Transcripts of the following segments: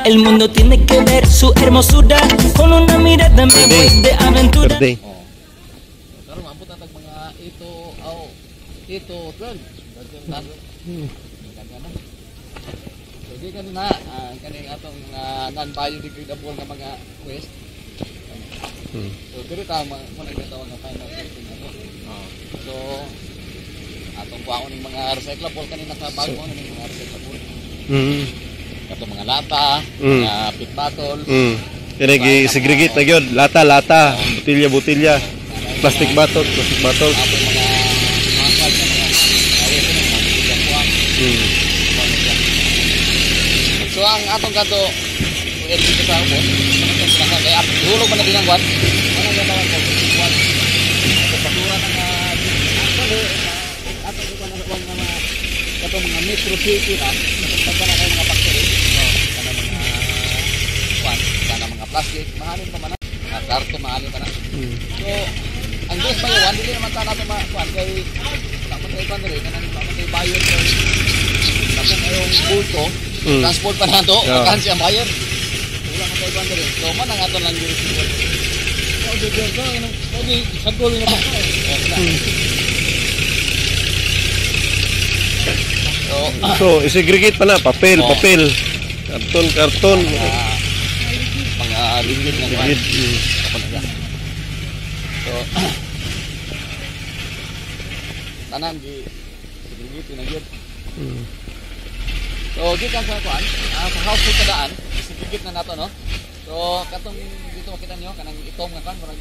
El mundo tiene que ver su hermosura. Con una mirada me voy de aventura. Per day. Oh. Karon maabot na tag mga 8 aw 8 to 12. Daghan na. So di kanina kaning atong non-biodegradable nga mga waste. So diri ta mo na gitawag nga final sorting ato. So atong kuhaon ning mga recyclable kanina sa bago ning mga recyclable. Katong mga lata, mga pit bottle. Kini gi-segregate na gyud, lata lata, botilya botilya, plastic bottle, plastic bottle. Atong mga masag nga mga waste ning mga botilya kuan. So ang atong kato dito sa ubos, kaya hulog man na din ang kwan. Ano ang tawag ko? Kwan. Ato basura na nga actually atong kuan na kuan nga mga katong mga metro city na katong na kay mga factory. Kana mga kwan, kana mga plastic, mahalin pa man na. Mga karton mahalin pa na. So ang best by one dili naman ta nato ma kuan kay wala man kay kuan diri kanang wala man kay bayad kay tapos kayong bulto. Transport pa nato, yeah. Siya bayad. Wala man kay kuan diri. So man ang ato lang diri siguro. So, So, i-segregate pa na papel, Oh. papel, karton, karton. Mga liquid nga kuan. Liquid. Ako na siya. So, tanan gi segregate na gyud. So, gikan sa kuan, sa household kadaan, segregate na nato, no? So, katong dito makita niyo kanang itom nga kuan murag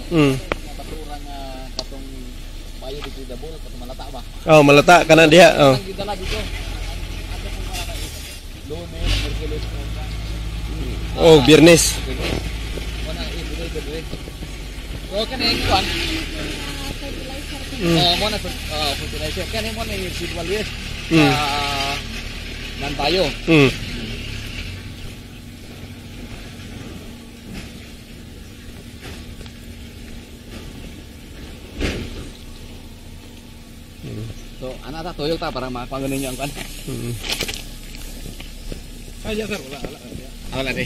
mga basura nga katong biodegradable katong malata ba? Oh, malata kana diha. Oh. Ang gidala dito. Ato pong mga na Lunes, Miyerkules, Oh, Biyernes. Wala everyday everyday. So kani kuan, Fertilizer. Oh, mo na fertilizer. Kani mo na yung residual waste. Non-bio. So, ana ta tuyok ta para makakuan ninyo ang kuan. Ay, sir, wala wala. Wala di.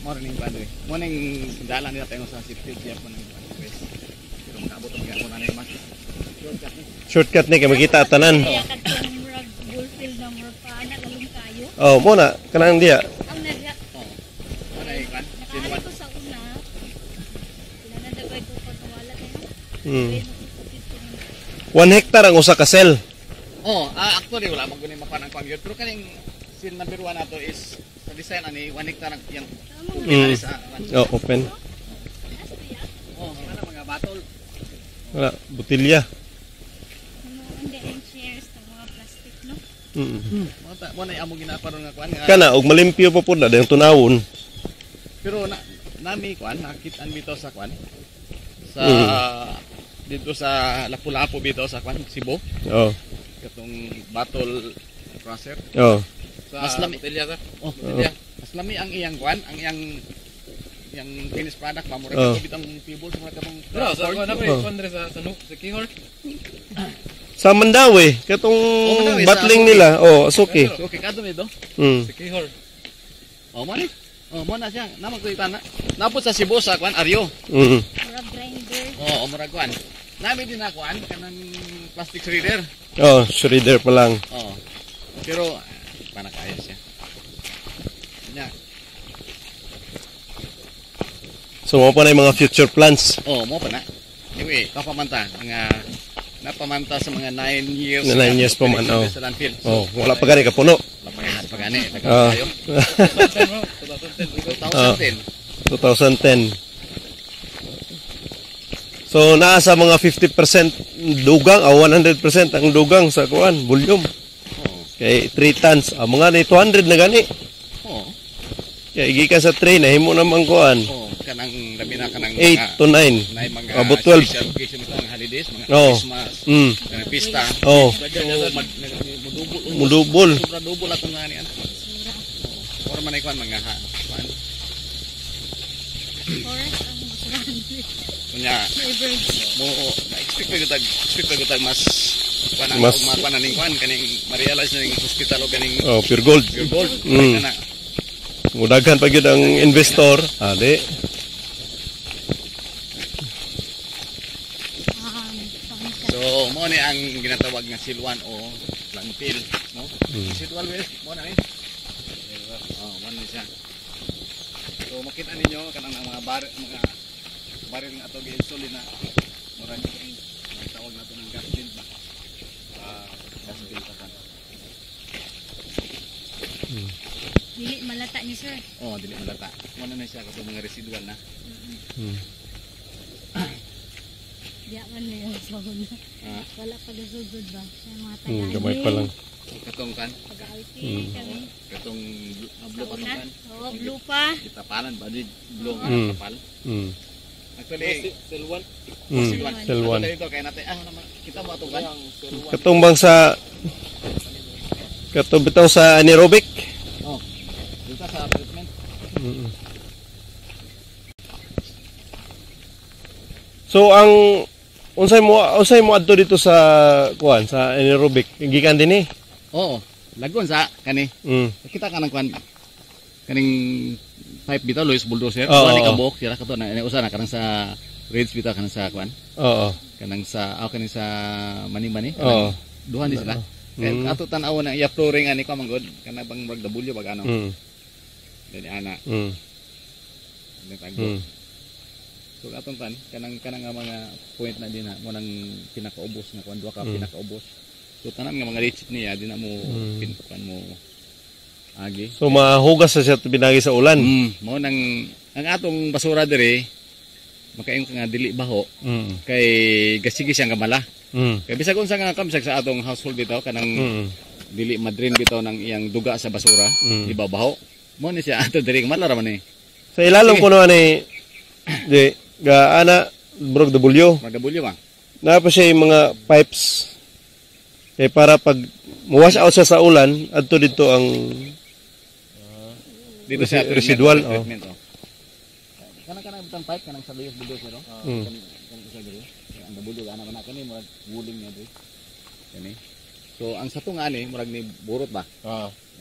Mo ning kuan diri. Mo ning dala nila tayo sa septic ya po ng kuan waste. Pero makaabot ang gyapon na mas. Shortcut ni. Shortcut ni kay makita tanan. Kaya katong murag bullfield na murag paana lalong kayo. Oh, mo na kanang diha. Ang nadya, Oh. Mo na yung kuan. nakaano ko sa una. Pinanadagay ko pa wala kayo. 1 hectare ang usa ka cell. Oh, actually wala man guni makuan ang kuan gyud. Pero kaning seal number 1 nato is sa design ani 1 hectare ang iyang sa kuan. Oh, open. Oh, kana mga batol. Wala, botilya. Hindi ang chairs ng mga plastic, no? Mo na amo ginaparon nga kuan nga. Kana og malimpyo pa pud na dayong tunawon. Pero na nami kuan nakitaan bitaw sa kuan. Sa dito sa Lapu-Lapu bitaw sa kuan Cebu. Oh. Katong battle crusher. Oh. Sa Mas lami. botelya, sir. Oh, Botelya. mas lami ang iyang kuan, ang iyang iyang finished product ba murag Oh. oh. bitang pibol sa murag katong Bro, sa kuan ako Oh. eh, kuan diri sa sa sa Kihor. Sa Mandawi, katong Oh, Mandawi, sa battling Asuki. nila. Oh, Asuki. So, okay kadto nito. Sa Kihor. Oh, mo ni. Oh, mo na siya. Namag ko itana. Napot sa Cebu sa kuan Aryo. Murag grinder. Oh, murag kuan. Nami din na kuan kanang plastic shredder. Oh, shredder pa lang. Oh. Pero para kaya siya. Nya. So mo pa na yung mga future plans. Oh, mo pa na. Anyway, kapamanta mga napamanta sa mga 9 years. Na 9 years pa man, oh. Sa landfill. So, Oh, wala pa gani kapuno. Wala pa gani, pa gani. Ah. Tayo. 2010, bro. 2010. 2010. 2010. So naa sa mga 50% dugang o 100% ang dugang sa kuan volume. Oh. Kay 3 tons, ang mga ni 200 na gani. Oh. Kay gikan sa 3 nahimo naman kuan Oh, kanang labi na kanang 8 to 9. na mga Abot 12. special occasion ito, mga holidays, mga Oh. Christmas, mga pista. Oh, So, mudubol. mudubol. Sobra dubol atong nga niyan. Or man ay kuan mga ha. Kuan. Forest ang basurahan. Kunya May birds. mo expect pa gutag expect pa gutag mas kuan ang Mas- kuan ning kuan kaning ma-realize na ning hospital o kaning Oh, pure gold. pure gold. Kana. Mudaghan pa gyud ang investor, adi. So, mo ni ang ginatawag nga silwan o landfill, no? Residual waste mo na ni. Oh, mo ni siya. So makita ninyo kanang mga baril nga ato gi-install na murag tawag nato ng gas bin ba. Gas bin pa kan. Dili malata ni sir. Oh, dili malata. Mo na siya katong mga residual na. Diya man na yung sa una. Wala pa gasugod ba? Sa mga taga Gamay pa lang. Katong kan, Pag-alti kami. katong blue Sa pa una. kan. Oo, blue pa. Gitapalan ba di blue nga tapal. Actually, Silwan. silwan. Silwan. Ato dito kay natin naman kita mo atong kan. Katong bang sa katong bitaw sa anaerobic. Oh. Dito sa treatment. So ang unsay mo adto dito sa kuan sa anaerobic gikan dinhi? Oo. Lagon sa kani. Kita ka ng kuan kaning pipe bitaw Luis bulldozer. Oo. Kuan ni kabok sira kato na usa na kanang sa Ridge bitaw kanang sa kuan. Oo. Kanang sa kaning sa mani-mani. Oo. Duha ni sila. Kay ato tan-aw na iya flooring ani ko manggod kana bang murag W bag ano. Dani ana. Tagbo. So atong kan kanang kanang nga mga point na din ha mo nang pinakaubos nga kuan duha ka pinakaubos. So tanan nga mga legit niya di na mo pintukan mo agi. So mahugas sa siya binagi sa ulan. Mao nang ang atong basura diri makaingon ka nga dili baho kay gasige siyang gamala. Kay bisag unsa nga kamsag sa atong household bitaw kanang dili madrin bitaw ng iyang duga sa basura, di ba baho? Mo ni siya ato diri gamala ra man ni. Sa ilalom kuno ani di ga ana brog W. Mag W ba? Naa pa siya yung mga pipes. Kay para pag wash out siya sa ulan, adto dito ang dito sa residual, treatment, oh. Kanang butang pipe kanang sa Luis bulldozer, oh. Kanang isa diri. Ang W ana man kani murag wuling niya diri. Kani. So ang sa tunga ani murag ni burot ba?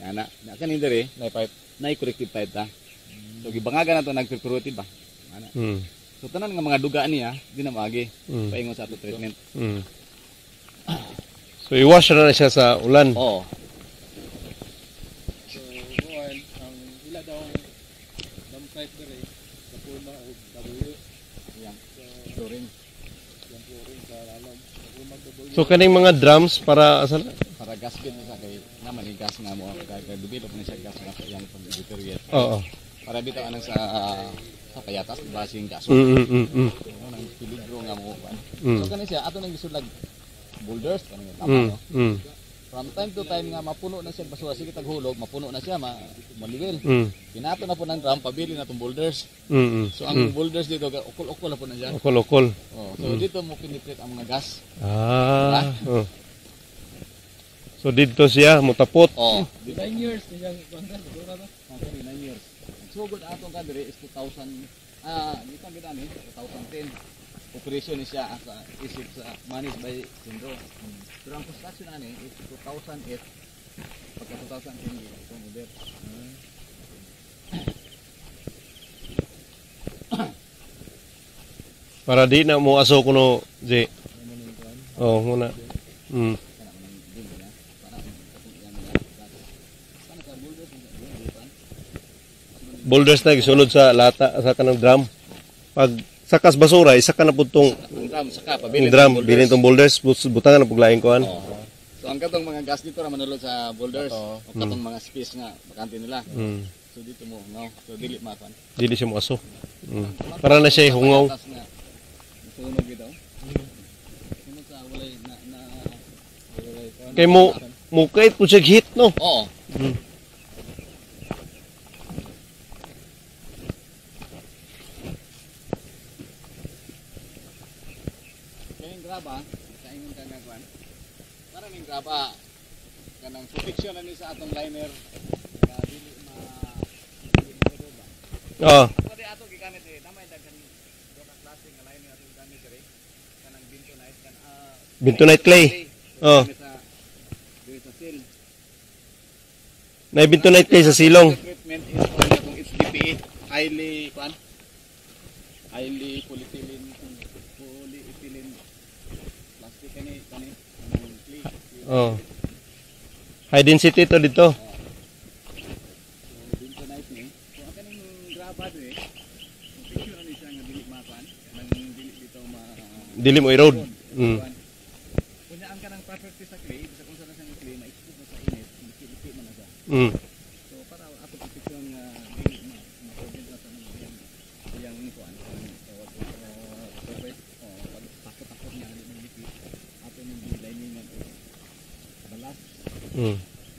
Ana, na kani diri Na pipe. Na corrective pipe ta. So gibangagan nato nag-corrective ba. Ana. So tanan nga mga duga niya di na maagi paingon sa ato treatment. So i-wash na siya sa ulan. Oo. So kuan ang ila daw dump site diri sa pulma o W. Yang flooring. Yang flooring sa lalom. So kaning mga drums para asa na? Para gas bin sa kay naman ni gas nga mo kay develop ni siya gas nga yang pag-deteriorate. Oo. Para bitaw anang sa payatas basing gas. Nang peligro nga mo kuan. So kani siya ato nang gisulag boulders kaning tama no. From time to time nga mapuno na siya basura sige taghulog, mapuno na siya maliwil. Kinato na po ng drum pabili na tong boulders. So ang boulders dito ukol-ukol na po na siya. Ukol-ukol. Oh, so dito mo penetrate ang mga gas. Oh. So dito siya mutapot. Oh, 9 years niyang kuan sir, basura to. Okay, 9 years. Sugod atong kadiri is 2000 dito ang gidani 2010. Operation ni siya sa isip sa managed by Sindro. Pero ang construction ani is 2008. Pagka 2010 itong uber. Para di na mo aso kuno J. Oh, muna. Boulders na gisulod sa lata sa kanang drum. Pag sakas basura, isa ka na pud tong drum saka pabilin drum, bilin tong boulders, butangan na puglaing kuan. So ang katong mga gas dito ra manulod sa boulders o katong mga space nga bakante nila. So dito mo hungaw. So dili makuan. Dili siya mo aso. Para na siya hungaw. Sunog bitaw. Sunog sa walay na walay kuan. Kay mo mukait pud siya hit no. Oo. Kayong graba, kaingon ka nga kuan. Para ning graba kanang protection na ni sa atong liner nga dili ma ba. Oo. Pwede ato gigamit eh namay daghan duha ka klase nga liner ato gigamit diri. Kanang bentonite kan bentonite clay. Oh. Diri sa seal. Nay bentonite clay sa silong. Treatment is Highly kuan. Highly polyethylene polyethylene plastic kani kani kanang clay. Oh. High density to dito. So bentonite ni. So ang kaning graba diri. Picture na ni siya nga dili makuan, kanang dili dito ma Dili mo erode. Kuan. Kunya ang kanang property sa clay, bisa kung saan na siyang clay, ma-expose na sa init, liki-liki man na siya. So para ato protection nga dili ma ma-prevent na sa mga iyang iyang kuan, kanang tawag ko surface, oh, pag takot-takot niya dili magliki, ato ning liningan og balas,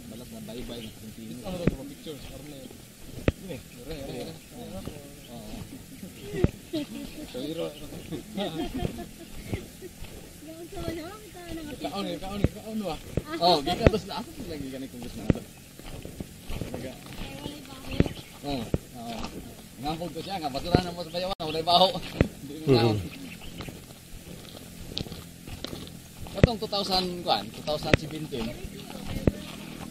balas na baybay na continue. Ano daw mga pictures karon na. Ini, re re re. Oo. So iro. Gaon sa wala kita nang Kaon ni, kaon ni, kaon wa. Oh, gikan to sila, asa sila gikan ni kubos na ato. Naga. Kay walay baho. Oo. Oo. Ngampog to siya nga basura na mo sa bayawan, walay baho. Di mo naon. Katong 2000 kuan, 2017.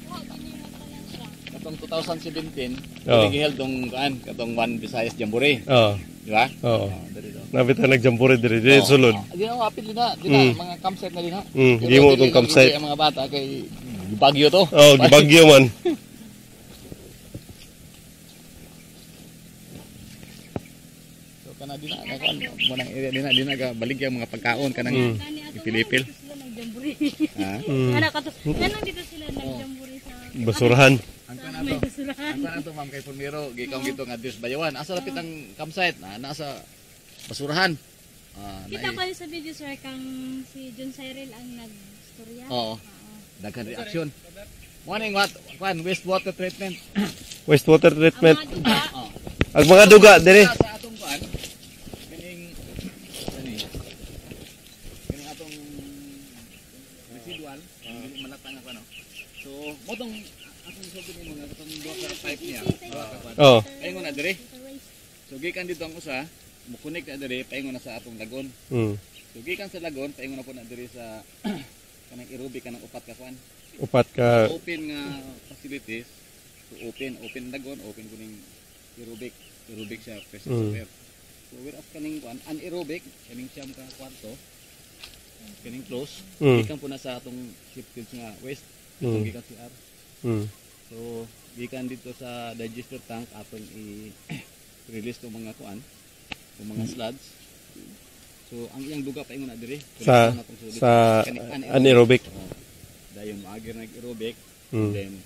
Wa gini mo tanan siya. Katong 2017, Oo. oh, giheld tong kuan, katong One Visayas Jamboree, Oh. di ba? Oo. Oh, diri do. Nabita nagjamboree diri diri Oo. sulod. Ah, di na apil din na, di na mga campsite na din ha. Pero Gimo dili tong na campsite. ang mga bata kay Bagyo to. Oh, gibagyo man. So kana din na kuan mo nang area din na din na ga baligya mga pagkaon kanang Kani ato ipilipil. dito sila nagjamboree. Ha? Ana kato, kanang dito sila nagjamboree sa Basurahan. Ang kuan sa ato. may basurahan. Ang kuan ato ma'am kay Formero, gikaw gito nga Diyos Bayawan. Asa lapit ang campsite? Na nasa basurahan. Ah, Kita naay- ko yun sa video sir kang si John Cyril ang nagstorya. Oo. Daghan reaksyon. Morning what kuan wastewater treatment. Wastewater Ang treatment. mga duga, Oh. Ang mga duga diri. Sa atong kuan kining kani kining atong residual, dili malatang ako ano. So mo tong atong isulti nimo nga atong duha ka pipe niya. Duha ka kuan. Oh. Paingon na diri. sa waste. So gikan dito ang usa, mukunik na diri paingon na sa atong lagon. So gikan sa lagon paingon na po na diri sa kanang aerobic kanang upat ka kuan. Upat ka. Open nga facilities. So open, open lagon, open kuning aerobic, aerobic siya presence of air. So whereas kaning kuan anaerobic, kaning siyam ka kwarto, kaning close, gikan po na sa atong septage nga waste, atong gikan CR. So gikan dito sa digester tank atong i-release tong mga kuan, tong mga sludge. So ang iyang duga paingon na diri. Sa Connection na tong sa Kaning anaerobic. Oh. Dayon moagir nag aerobic, then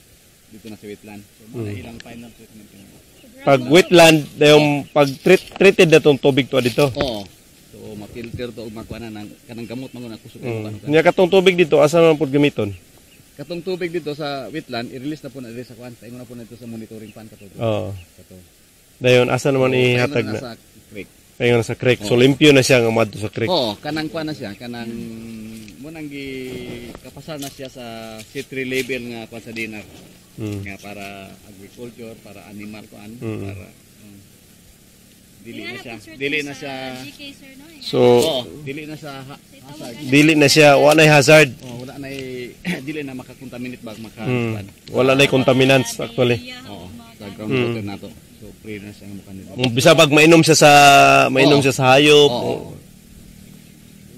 dito na sa wetland. So mo na ilang final treatment kini. Pag wetland, yung pag treated na tong tubig to dito. Oo. So ma-filter to ug makuha na ng kanang gamot man na kusog mm. Nya katong tubig dito asa man pud gamiton? Katong tubig dito sa wetland i-release na po na diri sa kuan. Paingon na po na dito sa monitoring pan kato. Oo. Kato. Dayon asa naman So, ihatag paingon na? sa creek. Paingon na sa creek. So limpyo na siya nga moadto sa creek. Oo, kanang kuan na siya, kanang mo nang gi kapasar na siya sa C3 label nga kuan sa dinar. Nga para agriculture, para animal kuan, para dili na siya. Dili na siya. GK sir no. So Oo, dili na siya hazard. dili na siya wa nay hazard. Oh, wala na dili na makakontaminate ba maka kuan. Wala nay contaminants actually. Oo, sa groundwater na to. So free na siya ang mukha nila. Bisa pag mainom siya sa mainom Oo. siya sa hayop. Oo.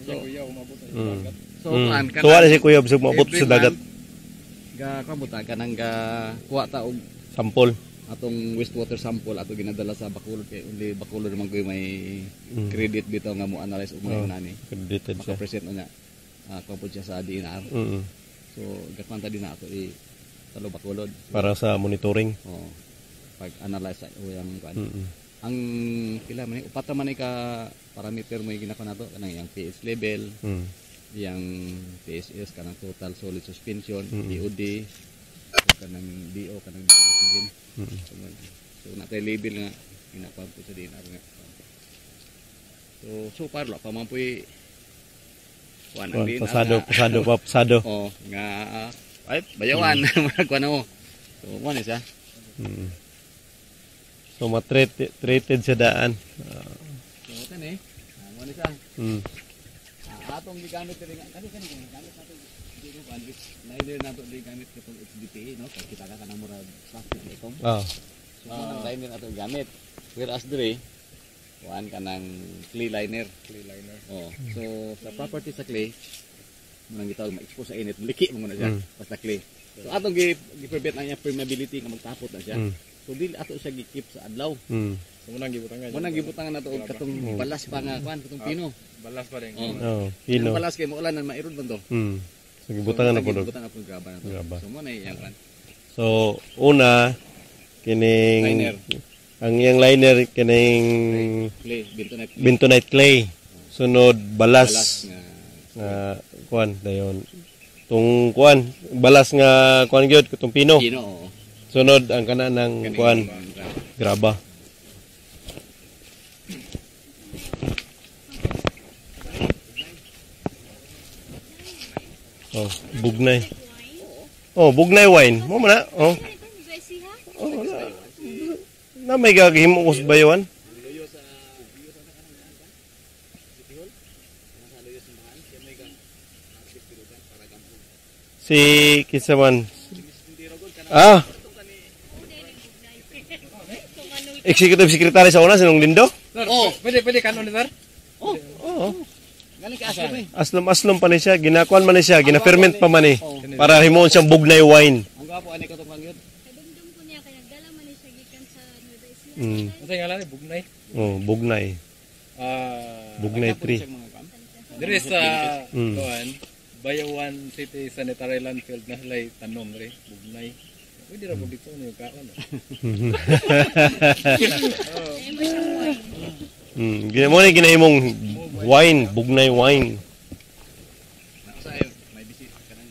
So, kuya umabot sa dagat. So kuan So wala si Kuya bisag moabot every sa dagat month, Ga kamuta kanang ga kuha ta og sampol. atong wastewater sample ato ginadala sa Bacolod kay only Bacolod man koy may credit dito nga mo analyze og mga Oo. nani. Accredited siya. Maka-present na niya. Kuha po siya sa DNR. So gakuan ta din na ato i talo Bacolod. Para sa monitoring. Oo. Pag-analyze sa uyang kuan. Ang pila man ni upat man ni ka parameter mo yung ginako nato kanang iyang pH level, iyang TSS kanang total solid suspension, DOD, ug kanang DO kanang oxygen. So, so natay label nga ginakuan po sa DNR nga. So so far la pa man po'y kuan ang Kuan, DNR pasado, nga. pasado pa, pasado. Oh, nga ay bayawan mm. Kuan mo. So mo ni siya. So matreated treated siya daan. So kani, mo ni siya. Atong gigamit diri nga kani kani gamit nato diri kuan liner nato diri gamit katong HDPE no kay kita ka kanang murag plastic na ikom. So mo nang liner ato gamit. Whereas dire kuan ka ng clay liner. Clay liner. Oh. So sa property sa clay, munang gitawag ma-expose sa init, liki mo na siya basta clay. So atong gi gi-prevent ang iyang permeability nga magtapot na siya. So dili ato siya gi-keep sa adlaw. So munang gibutangan. Munang gibutangan nato og katong balas pa nga kuan, katong pino. Balas pa rin. Oh. Oh, Pino. pino. Balas kay maulan na mairod man to. So gibutangan na pud og Gibutangan na pud graba na to. Graba. So mo na iyang kuan. So una kining Liner. Ang iyang liner kining Clay, bentonite clay. Bentonite clay. Sunod balas, Balas nga nga kuan dayon. Tung kuan balas nga kuan gyud katong pino. Pino, oo. Sunod ang kana ng Kaning kuan graba. Graba. Oh, bugnay. Oh, bugnay wine. Mo man na. Oh. Oh, na. Na may gagahimo ko sa bayawan. Luyo sa luyo sa kanang kan. City Hall. Sa luyo simbahan, siya may gang harvest dito para gampo. Si kinsa man. Ah. Executive Secretary sa una sinong Lindo? Sir, Oh. pwede kanon ni sir? Oh, Oo. galing ka aslom eh. Aslom-aslom pa ni siya, ginakuan man ni siya, gina-ferment pa man ni. Oh. Para himuon siyang bugnay wine. Ang gwapo ani katong kangyod. Kadumdum ko niya kay nagdala man ni siya gikan sa Nueva Ecija. Unsa ngalan ni Bugnay? Oh, bugnay. Ah, Bugnay tree. Siyang mga kan. Dire sa kuan, Bayawan City Sanitary Landfill na sila'y tanom re, bugnay. Pwede ra mo dito ni kaon. Ay mo siyang wine. Gina mo ni ginahimong wine, bugnay wine. Sa may bisita kanang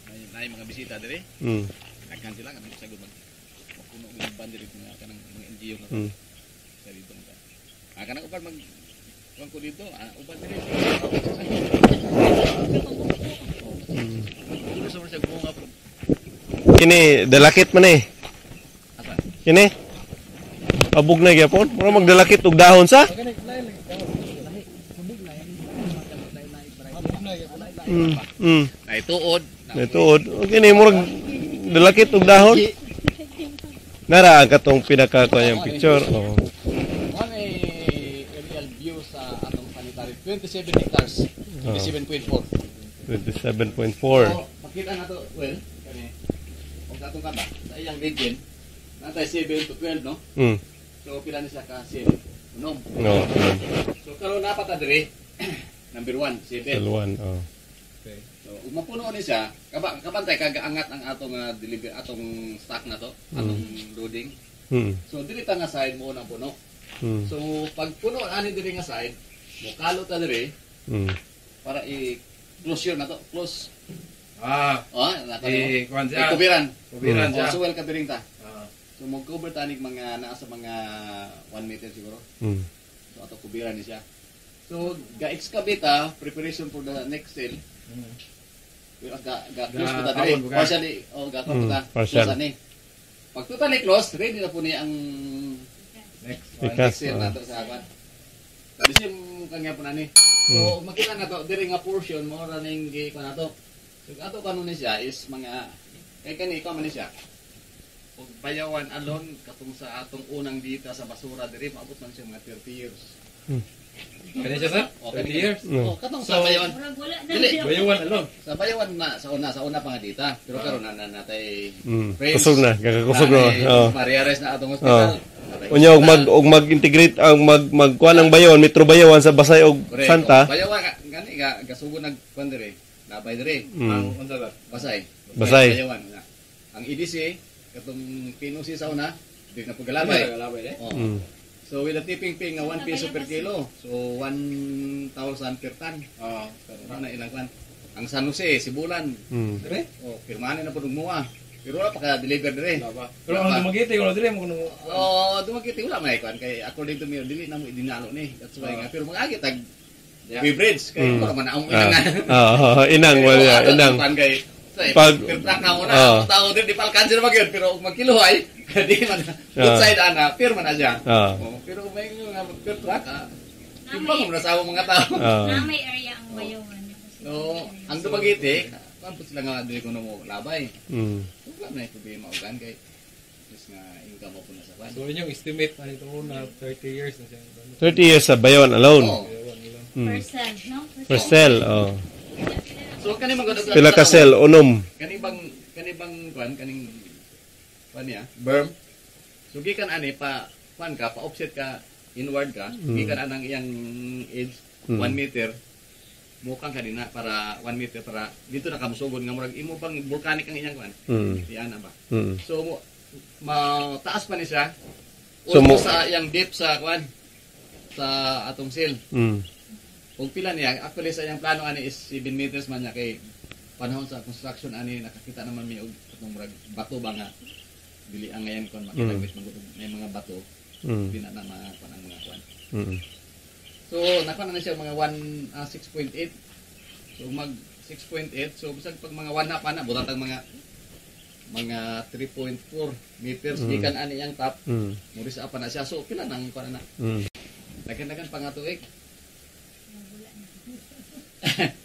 may naay mga bisita dire. Nagkan sila kanang sa gud mag puno og ban dire mga kanang mga NGO nga sa dito nga. Ah, kanang uban mag kuan ko dito, ah, uban dire. Puno sa siya bunga po. Kini dalakit man eh. Asa? Kini. Abugnay gyapon. Mura magdalakit og dahon sa. Ay tuod. May tuod. Kini murag dalakit og dahon. Nara ang katong pinaka kuan picture. Oh. One ay aerial view sa atong sanitary 27 hectares. 27.4. 27.4. So, makita na to, well, kani og atong kaba sa iyang region natay 7 to 12, no? So pila ni siya ka 7? Unom. No. So karon na pa ta dire number 1, 7. Dalwan. Oh. Okay. So ug mapuno ni siya, kaba kabantay kagaangat ang atong deliver atong stock na to, atong loading. So dili ta nga side mo nang puno. So pag puno ani diri nga side, mokalo ta diri para i-closure na to, close. Ah, Oh, nako. eh kuan siya. Kubiran. Kubiran Oh, siya. so well kabiring ta. Ah. So mo cover tanig mga naa sa mga 1 meter siguro. So ato kubiran ni siya. So ga-excavate ta preparation for the next sale. Pero ga ga close ko ta diri. Ga-kaon, ga. Partially oh ga kaon ta. Partial. Close ani. Pag totally close, ready na po ni ang Next one. Ikas. next sale nato sa kwan. Sabi siya kanya po nani. So makita na to diri nga portion mo ra ning gi kuan nato. So ato kanon ni siya is mga kay kani ikaw man ni siya. Og Bayawan alone katong sa atong unang dita sa basura diri maabot man siya mga 30 years. Kani siya sir? Oh, 30 years. Oh, katong sa Bayawan. Murag wala na Dili. siya. Bayawan alone. Sa Bayawan na sa una pa nga dita. Pero karon na natay friends. Kusog na, gakakusog na. Oh. Mariares na atong hospital. Natay Unya og mag hospital. og mag-integrate ang mag magkuan ang Bayawan, Metro Bayawan sa Basay og Correct. Santa. Oh, Bayawan ka gani ga gasugo nag kuan diri. Labay diri. Ang Mm. unsa sir? Basay. Basay. Bayawan na. Ang EDC katong PNOC sa una di na paglalabay. Galabay eh. Oh. So with a tipping fee nga 1 piso per kilo. So 1,000 per ton. Ah, Ano na ilang kwan. Ang San Jose, Sibulan. Dire? Oh, pirmahan na po mua. Pero wala pa ka-deliver dire. Wala pa. Pero ang dumagiti ko dire mo kuno. Oh, dumagiti wala may kwan kay according to me dili na mo idinalo ni. That's why nga pero mag-agi tag we bridge kay wala man ang inang. Ah, inang wala inang. Kwan kay Pag- pag truck na mo na ang tao dire di palkanser magyud pero og magkilohay di man good side ana pirma na siya. Oh, pero kung may nga per truck timbang mo na sa among mga tao. Na may area ang Bayawan. So, ang dumagiti, kwan po sila nga dili ko na mo labay. Wala na problema og kan kay is nga ka mo po na sa kwan. So inyong estimate na ito na 30 years na siya. 30 years sa Bayawan alone. Oo. Per cell, no? Per cell, oh. So kani man gud Pila ka cell, unom. Kani bang kwan kaning kwan niya, berm. So gikan ani pa kwan ka, pa offset ka inward ka, gikan anang iyang edge 1 meter. Mukang ka dinha para 1 meter para dito na ka mosugod nga murag imo bang volcanic ang iyang kwan. Iyan na ba. So mataas pa ni siya. So, So sa iyang depth sa kwan sa atong cell. Ug pila niya, actually sa iyang plano ani is 7 meters man niya kay panahon sa construction ani nakakita naman mi og atong murag bato ba nga dili ang ngayon kon makita mm. May mga bato di na makuan ang mga kwan. So nakuha na siya mga 6.8. So mag 6.8, so bisag pag mga 1 na pa na butan tag mga 3.4 meters gikan ani iyang top. Muris pa na siya. So pila nang kuan na. Daghan-daghan pa nga tuig.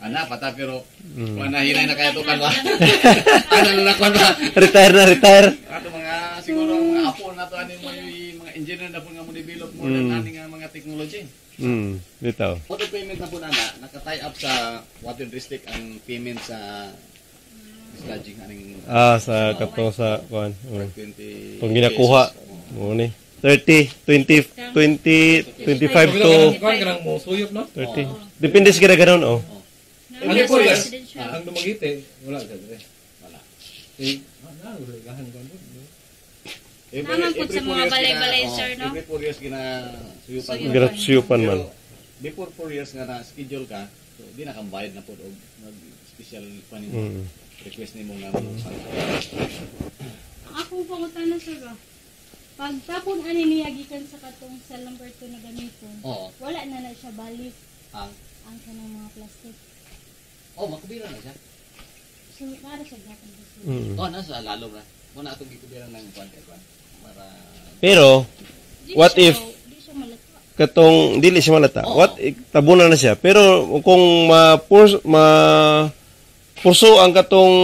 Ana pata pero wala hinay na kaya to kan ba. Ana na kuan ba. Retire. Ato mga siguro mga apo na to ani mga engineer na po nga mo develop more than ani nga mga technology. Bitaw. Auto payment na po na naka-tie up sa water district ang payment sa discharging aning Sa kato sa kuan. 20 Kung ginakuha mo ni 30, 20, 20, 25 to Kuan ka nang mo suyop, no? 30. Depende sa kada ganon, oh. Ano po yan? Ang Dumaguete, wala sa dire. Wala. Eh, na, gahan kuan po. Naman po sa mga balay-balay, sir, no? Every 4 years ginasuyupan. Ginasuyupan man. Before 4 years nga na schedule ka, so di na kang bayad na po og mag-special pa nimo. Request nimo nga mo. Akong pangutana, sir, ba? Pagtapon ani niya gikan sa katong cell number 2 na gamiton. Wala na siya balik ang kanang mga plastic. Oh, makubira na siya. So, para sa gapon kasi. Oh, nasa lalom na. Muna atong gikubira ng kuan kay kuan. Para pero what if di siya malata? Katong dili siya malata. What if tabunan na siya? Pero kung ma-purso ang katong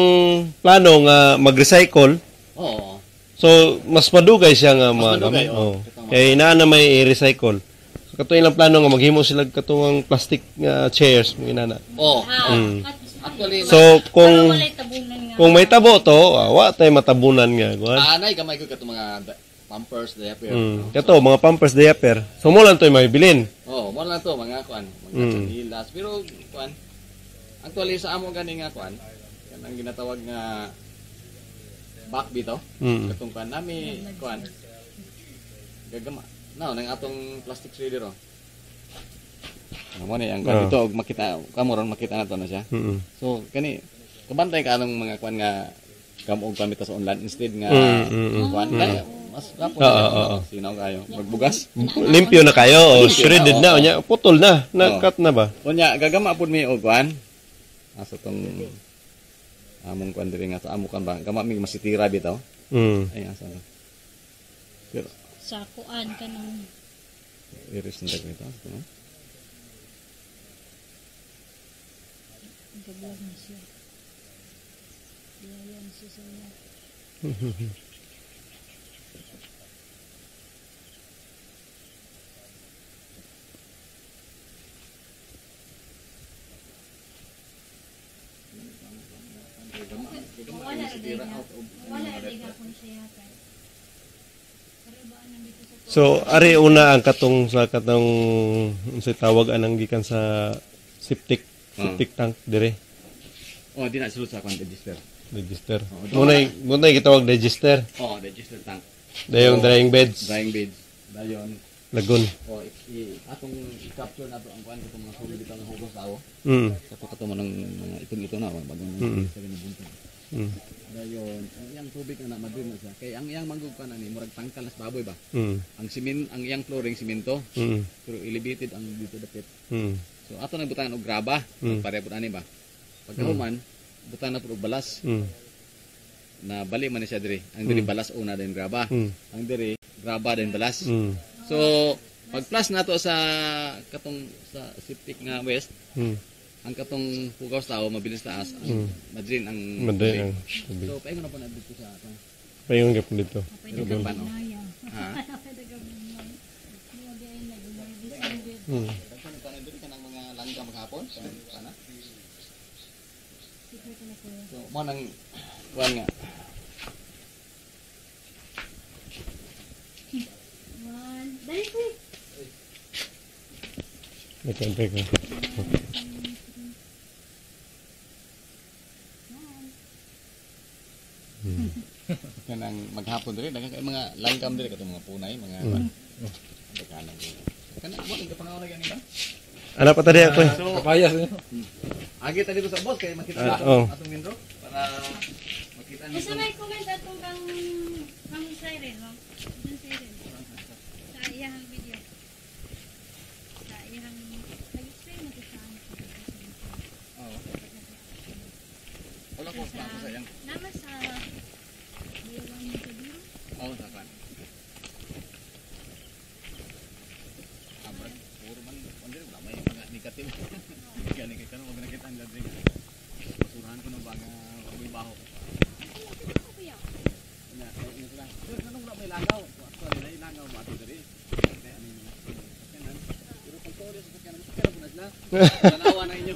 plano nga mag-recycle, so mas madugay siya nga madugay, Kay naa na may i-recycle. So katong ilang plano nga maghimo sila katong plastic nga chairs mga inana. Actually, so kung may tabo to, wa tay matabunan nga kuan. Anay gamay ko katong mga pampers, diaper. Kato mga pampers, diaper. So mo lang to'y mahibilin. Oh, mo lang to mga kuan, mga chinilas. Pero kuan, actually sa amo gani nga kuan, kanang ginatawag nga back bitaw. Katong kuan nami kuan. Gagama. Now nang atong plastic shredder oh. Mo ni ang kuan dito og makita kamo ron makita na to na siya. So kani kabantay ka anong mga kuan nga kamog kami ta sa online instead nga kuan mas rapo na sinaw kayo magbugas. Limpyo na kayo, shredded na unya, putol na, na-cut na ba? Unya gagama pud mi og kuan. Asa tong among kuan diri nga sa amo kan ba gama mi masitira bitaw. Ay asa na. Pero sa kuan kanang iris na dito. Gablag na siya. Diyan siya sa iya. So ari una ang katong sa katong unsay tawag anang gikan sa septic tank dire. Oh, di na sulod sa kwan register. Register. Muna gitawag register. Oh, register tank. Dayong drying beds. Drying beds. Dayon lagoon. Oh, atong i-capture na to ang kwan katong mga sulod dito ang hugos tawo. Kato mo ng mga itong-ito na bagong sa ginabunto. Dayon, ang iyang tubig na madrin na siya. Kay ang iyang manggug pa na ni murag tangkal nas baboy ba. Ang simin, ang iyang flooring simento. Pero elevated ang dito dapit. So ato nang butangan og graba, pareho pud ani ba. Pagkahuman, butangan na pud og balas. Na bali man ni siya diri. Ang diri balas una din graba. Ang diri graba din balas. So pag plus nato sa katong sa septic nga west, ang katong hugaw tao mabilis taas, ang madrin ang Madrin ang tubig. So paingon na po na dito sa Paingon gyud dito. Pero pa no. Ha? Kanang mga langga maghapon kana. So mo nang kuan nga. One. Dali ko. Nagkantay ko. Kanang maghapon diri daghan kay mga langgam diri katong mga punay, mga kuan. Daghanan ko. Kana mo nang kapangaw na gani ba? Ano pa tadi ako eh? So Kapayas niyo. agi ta dito sa boss kay makita na atong intro para makita niyo. Basta may comment atong kang kang siren, ma'am. Dun siren. Sa iyang video. Sa iyang nag-explain mo to sa ano. Oo. Wala ko sa iyang. Nama sa Bayawan sa biro. Oo, sa kan. Abra, puro man wala wala may mga negative. Gani kay kano wag nakita ang ladring. Basurahan ko na ba nga amoy baho. Nya, ingat lang. Sir, anong wala may langaw? Actually, may langaw mo ato diri. Kay ano yung mga sakyanan. Pero kung tuloy sa sakyanan, sakyanan po na sila. Tanawa na inyo.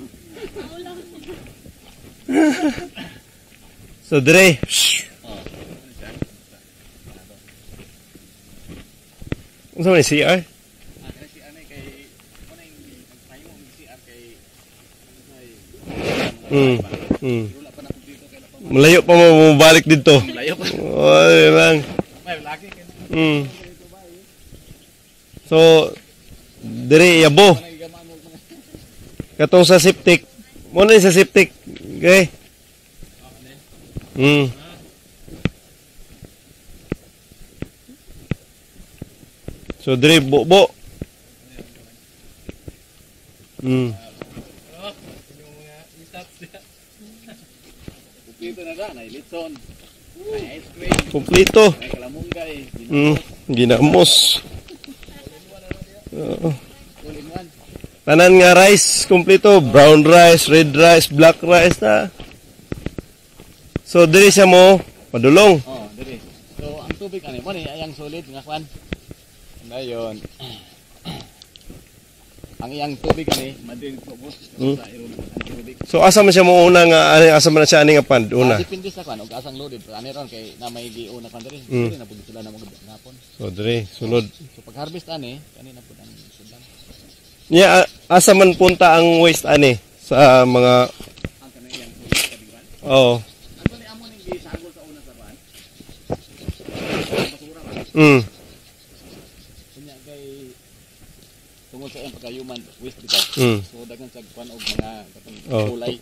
So dire. Oh, ano siya? Unsa man ni CR? Ah, kaya si anay kay ano yung magtayo ang CR kay ano kay Pero wala pa na dito kay pa. Malayo pa mo bumalik dito. Layo pa. Oy lang. May laki kay. So dire yabo. Katong sa septic. Mo na sa septic. Okay. So dire bo-bo. Yung mga isats niya. Kumplito na ra, na litson. May ice cream, Kompleto. may kalamunggay, Ginamos. Oo. all in one. Tanan nga rice, kompleto. Brown rice, red rice, black rice na. So dire siya mo padulong. Oh, diri. So ang tubig ani mo ni ayang solid nga kwan. Dayon. Ang iyang tubig ani madiri po boss sa iron ang tubig. So asa man siya mo una nga asa man siya ani nga pond una. Ah, depende sa kwan og asang loaded ani ron kay na may giuna kwan diri. Diri na pud sila na mo ngapon. So dire sulod. So pag harvest ani kani na pud ang sudlan. Nya asa man punta ang waste ani sa mga Ang kanang iyang solid kabigwan. oh. Actually amo ning gisagol sa una sa kwan. Basura ba? Kunya kay tungod sa iyang pagka-human waste bitaw. So daghan sa kwan og mga katong kulay.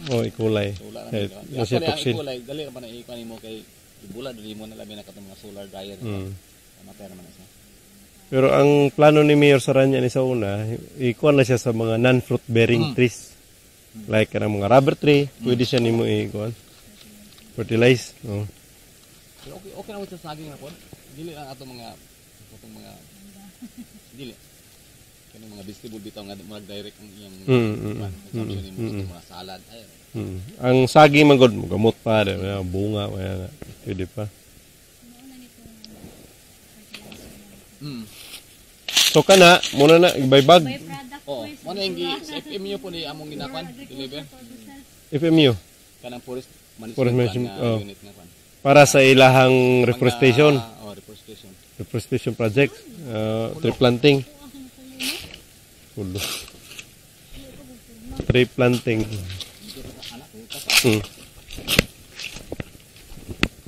Oh, ikulay. So wala Eh, na. yung siya Actually ang toxin. kulay dali ra pa na ikuan nimo kay ibula dili mo na labi na katong mga solar dryer. Matay naman na siya. Pero ang plano ni Mayor Saranya ni sa una, ikuan na siya sa mga non-fruit bearing trees. Like kanang mga rubber tree, pwede siya nimo ikuan. Fertilize. Oh. Pero okay okay na sa saging na pod. Dili lang ato mga katong mga dili kanang mga vegetable bitaw nga murag direct ang iyang kuan, consumption nimo sa mga salad. Ay, Ang saging man gud gamot pa, di ba? Bunga kaya na. Pwede pa. So kana muna na ibaybag Oo, mo na yung sa FMU po ni among ginakuan, deliver. FMU Kanang forest management, Forest management, nga oh. unit nga kuan. Para sa ilahang reforestation, Oh, reforestation. reforestation project, tree planting. Kulo. Tree planting.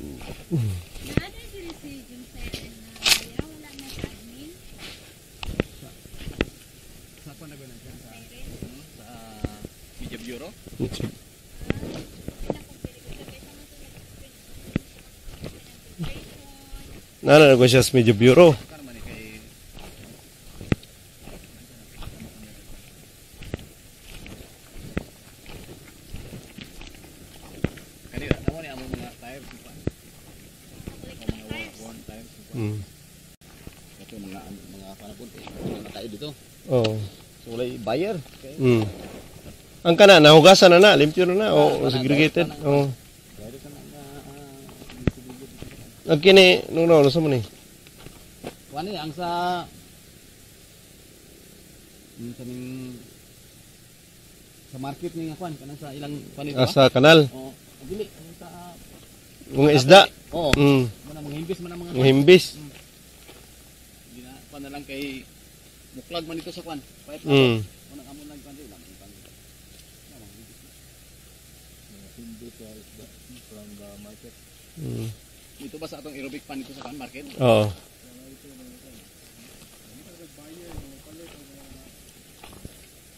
Naada diri si Jung Siren na ayaw, wala na sa admin. Sa kuan na ba na siya sa sa Media Bureau? Nana ko siya sa Media Bureau. Kan man ni kay Kanina, namo ni among mga tires kuan. Mga worn tires kuan. Ito mga mga kuan po kay wala na tayo dito. Oh. So walay buyer. Kay Ang kana nahugasan na na, limpyo na na o segregated. Oh. Direct na nga Ang kini nung nauna sa mo ni. Kuan ni ang sa sa ning sa market ni nga kuan kanang sa ilang kuan nito. Ah, sa kanal. Oo. Dili ang sa Mga isda. Oo. Muna mga himbis man ang mga Mga himbis. Gina kuan na lang kay muklag man dito sa kuan. Pipe na. Muna amo lang kuan dili lang kuan. Hindi sa isda from the market. Dito ba sa atong aerobic pan dito sa kuan market? Oo.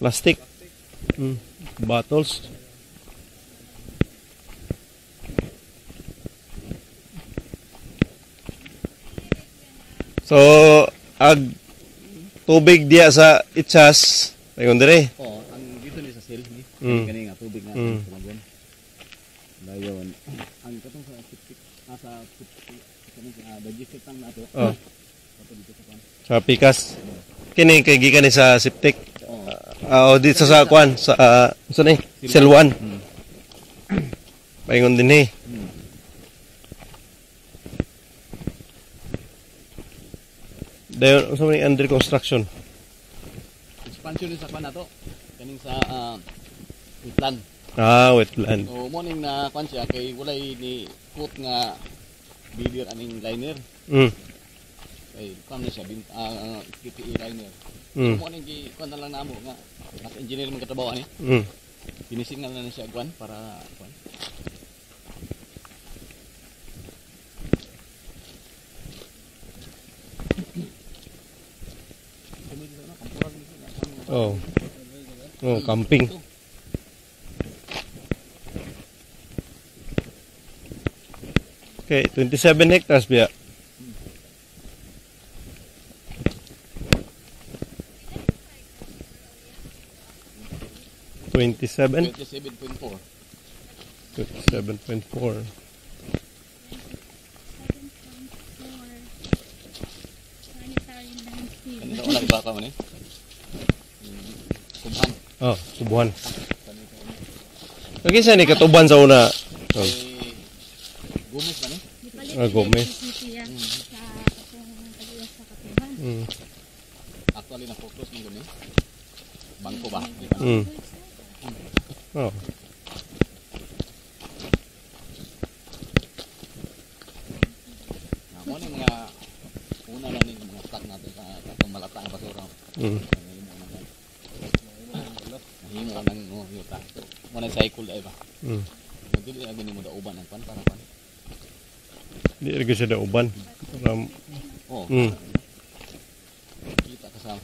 Plastic. Bottles. So, ag tubig diya sa Itchas, ayon dire. Oo, ang dito ni sa sale ni. Kani nga tubig nga tumagon. Dayon ang katong sa septic sa septic kanang sa digestive tank na ato. Oh. Ato dito sa kuan. Sa pikas. Kini kay gikan ni sa septic. Oo. O dito sa kuan sa unsa ni? Cell 1. Paingon din eh. Dayon unsa man ni under construction? Expansion ni sa kuan nato. Kaning sa wetland. Ah, wetland. So morning na kuan siya kay walay ni coat nga bibir aning liner. Kay kuan na siya PPE liner. So morning gi kuan na lang namo nga as engineer man katrabaho ani. Finishing na lang na siya kuan para kuan. Oh. Oh, camping. Okay, 27 hectares biya. 27? 27.4. 27.4. 7.4 sanitary landfill. Kanina wala iba ka man eh. Kubhan. Oh, tubuhan. Okay, siya ni katuban sa una. Oh. Eh, Gomez man eh. Gipalit Ah, Gomez. siya sa katong tag-iya sa Katuban. Actually na focus man gani. Bangko ba? Di ba? Oh. Na mo ni mga una na ning mga stock natin sa katong malata ang basura. Nahimo nang no yuta. Mo na cycle ay ba. Dili agad nimo dauban ang kwan para kwan. Di rin siya dauban. Para, Oh. Kita ka sa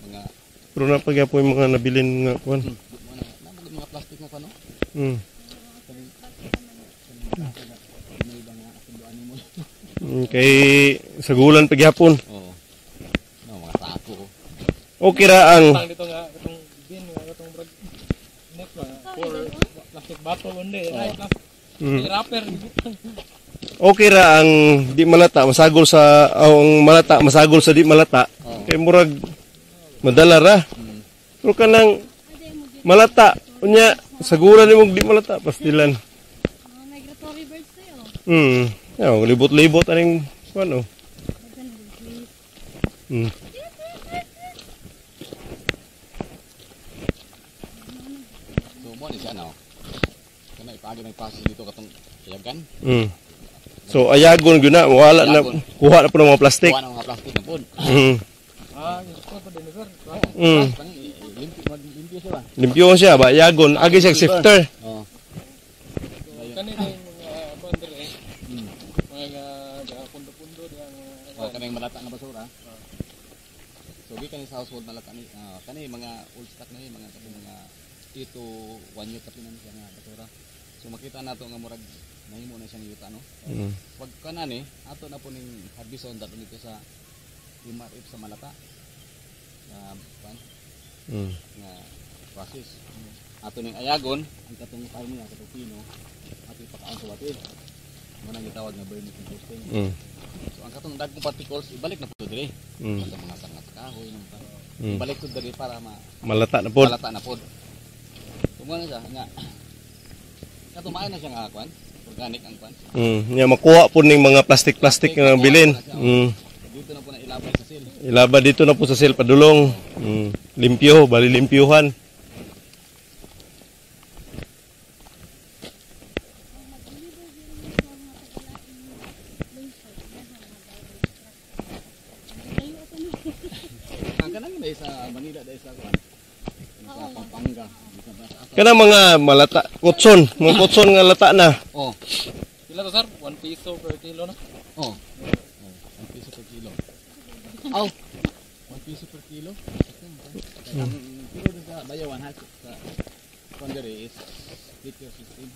mga Pero napagyapo yung mga nabilin nga kwan. Na mga plastic nga kwan no. Kay sagulan pagyapon. Oo. No, mga sako. Okay ra ang Tang dito nga katong bin nga katong brag net ba for plastic bottle only. Ay plastic wrapper. Okay ra ang di malata masagol sa ang malata masagol sa di malata. Kay murag madala ra. Pero kanang malata unya sagulan nimo di malata pastilan. Mga migratory birds tayo. Yaw, libot-libot aning kuan oh. So mo ni siya no. Kana ipagi may passes dito katong ayagan. So ayagon gyud na wala na kuha na po ng mga plastic. Kuha na mga plastic na pod. Ah, gusto pa din sir. Limpyo siya ba? Limpyo siya ba ayagon agi siya sifter. Oo. Kani ning mga boundary eh. Mga pundo-pundo diyan. Oh, kanang malata nga basura. So gikan sa household malata ni kani mga old stock na ni mga katong mga 8 to 1 year kapin na siya nga basura. So makita nato nga murag nahimo na siyang yuta no. Pag kanan eh ato na po ning harbison dato nito sa MRF sa Malata. Na pan nga process. Ato ning ayagon ang katong farm niya katong pino ato ipakaon sa water. Mo nang gitawag nga vermicomposting. So ang katong dagkong particles ibalik na po dire. Sa mga sanga sa kahoy nang ibalik to dire para malata na pod. Malata na pod. So mo na siya nga kato maayo na siya nga kwan, organic ang kwan. Nya makuha pod ning mga plastic-plastic nga bilin. Dito na po na ilabay. sil. Ilaba dito na po sa sil padulong. Limpyo, bali limpyuhan. Ang kanang dahil sa Manila dahil sa kuan. Sa Pampanga. Sa asa. Kana mga malata, kutson, mga kutson nga lata na. Oh, Pila to sir? 1 piso per kilo na. oh. Oh, 1 piso per kilo. Aw. 1 piso per kilo. Ang kilo dun sa Bayawan ha sa kuan diri is sticker system.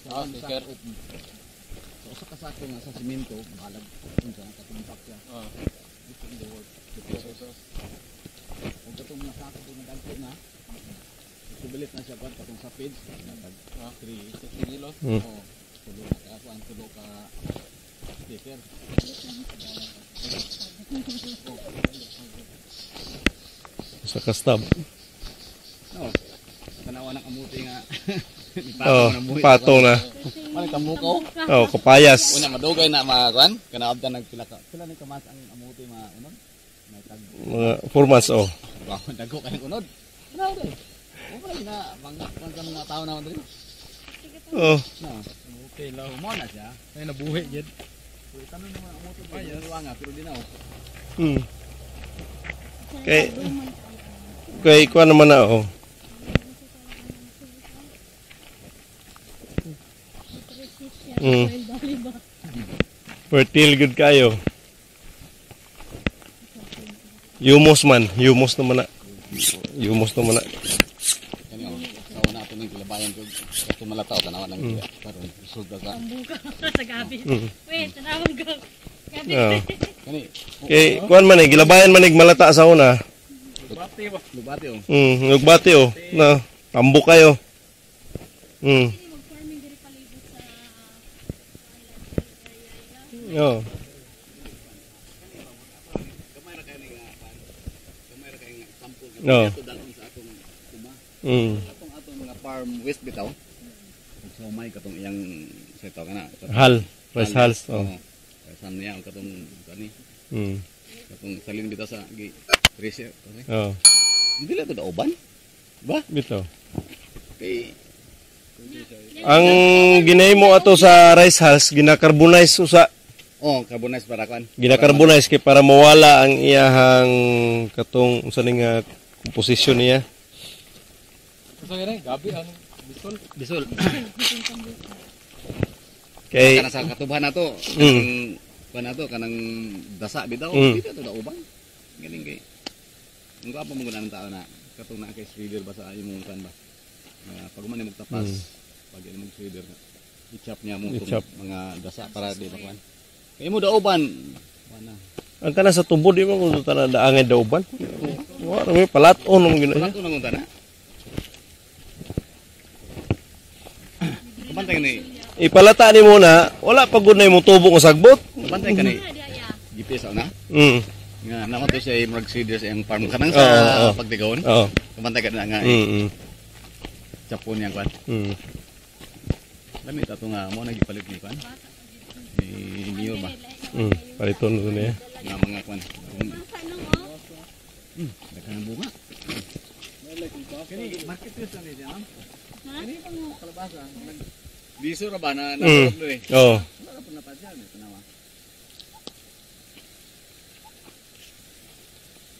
Sa Ah, ang sticker. sako, sa usa ka sako nga sa simento, balag unsa ang katumpak siya. Ah. Dito in the world. 2 pesos. Kung katong mga sako kung nagagpo na, equivalent na siya kuan katong sa page, nagag 3 60 kilos. Oh, tulo ka kuan tulo ka sticker. Sa kastab. No. Tanawa ng kamuti nga. Oh, Ni na muhi. patong na. Mali kamukaw. Oh, kapayas. Una madugay na mga kuan, kanaabdan nagpila ka. Pila ni kamas ang amuti mga unod? May tag Mga 4 months oh. wow, dago kayong unod. Ano dai? Wala na mga kuan sa mga tao naman diri. Oh, No. Okay lang. Mo na siya. Ay nabuhi gid. Pero tanon naman ang amuti diri nga pero di na oh. Kay kay kuan naman na oh. Fertile good kayo. Yumos man, yumos naman na. Yumos naman na. Kani oh. Sa una ato ning kilabayan ko kato malataw tanawa nang karon resulta sa Tambuka sa gabi. Wait, tanawang ko. Gabi. Oh. kani Kay kuan man eh, gilabayan man ig malata sa una. Lubati ba? lubati oh. Nagbati oh. Na, tambok kayo. Mag-farming diri palibot sa Oh. Gamay ra kayo ni nga kuan. Gamay ra kayo nga example nga Oo. ato dalhon sa atong uma. Atong atong mga farm waste bitaw. Ug sumay katong iyang seto kana. Hal, rice hulls oh. Rice hull niya ang katong kani katong salin bitaw sa gi tracer kasi. Oh. Hindi lang to dauban. Ba? Bitaw. Kay Ang ginahimo ato sa rice hulls ginakarbonize usa. oh, carbonize para kuan. Ginakarbonize kay para mawala ang iyahang katong unsa ni nga komposisyon niya. Unsa gani? Gabi ang bisol. Bisol. Kay Kana sa katubahan nato, kanang kuan nato kanang dasa bitaw, dili to dauban. Galing kay. Ang gwapo mo ang tao na katong naa kay shredder ba sa imong kuan ba. Nga pag man imong tapas, pag imong shredder i-chop niya mo itong I-chop. mga dasa para di makuan. Kay mo dauban. Wala. Ang kana sa tubo di mo kung tanan daangay dauban. Wa ra may palaton mo gina Wala to nang unta na. Kabantay ka ni, Ipalata ni mo na, wala pa gud na imong tubo nga sagbot. kabantay ka ni GPS na. Nga nako to siya murag shredder sa iyang farm kanang sa Oo, oo. pagtigaon. Oo. Kabantay ka na nga chapon niyang kuan. Lamit ato nga mo nagipalit ni kuan. Ni Mio ba Paliton to niya. nga mga kuan. Daghan ng bunga. Kani market place lang ni siya, ma'am. Kani pang kalabasa. Liso ra ba na na eh. Oo. Wala ra po napadyan eh tanawa.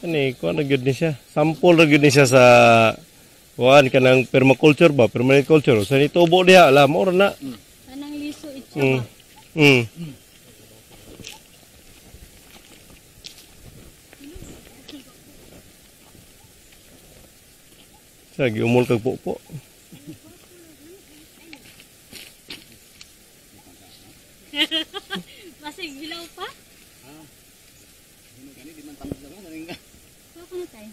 Ani kuan ra gyud ni siya. Sample ra gyud ni siya sa kuan kanang permaculture ba, permanent culture. Sa ni tubo diha, ala mo ra na. Anang liso itsa ba? Sa giumol kag pupo. Basig hilaw pa? Ano kani di man tamad lang kaning Ako na tayo.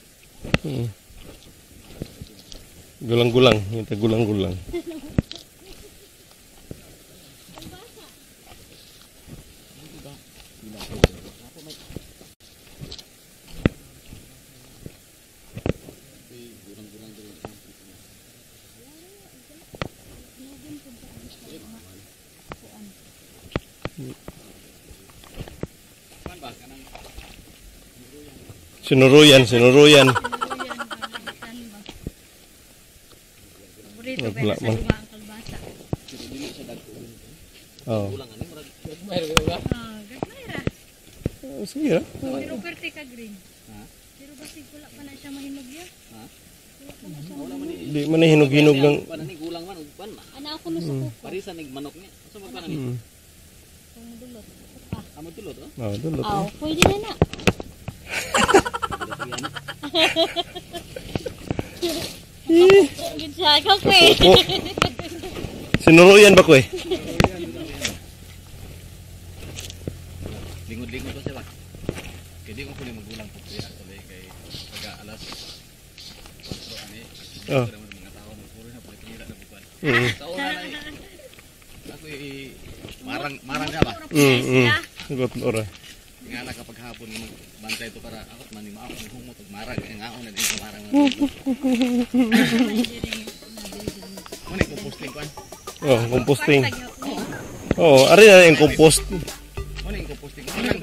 Gulang-gulang, yung gulang-gulang. Kuan ba kanang Sinuruyan, sinuruyan. Paborito Wala ba sa man. duha ang kalbasa. Oh. Ah, gagmay ra. Sige ra. Pero perte ka green. Pero basig wala pa na siya mahinog ya. Wala pa na siya mahinog. Di man ni hinog-hinog ng Kuan ni gulang man ug kuan. Ana ako no sa kuko. Parisa nig manok niya. Asa magkuan ni? Kung dulot. Ah, Amo tulot oh. Oh, dulot. aw, pwede na na. Gid siya ka ko eh. Opo. Sinuruyan ba ko eh? Lingod-lingod pa siya ba? Kay di ko kuno magulang po kuya actually kay pagka alas 4 ani. Oh. Pero mga tao magpuro na pagkira na bukan. Sa una na ako i marang marang ka ba? Sagot ora. Nga na kapag hapon nga magbantay to para ako man ni mao ang humot og marang kay nga na din sa marang. Mo na composting kuan. Oh, composting. Oh, ari na yung compost. Mo na composting. Kanang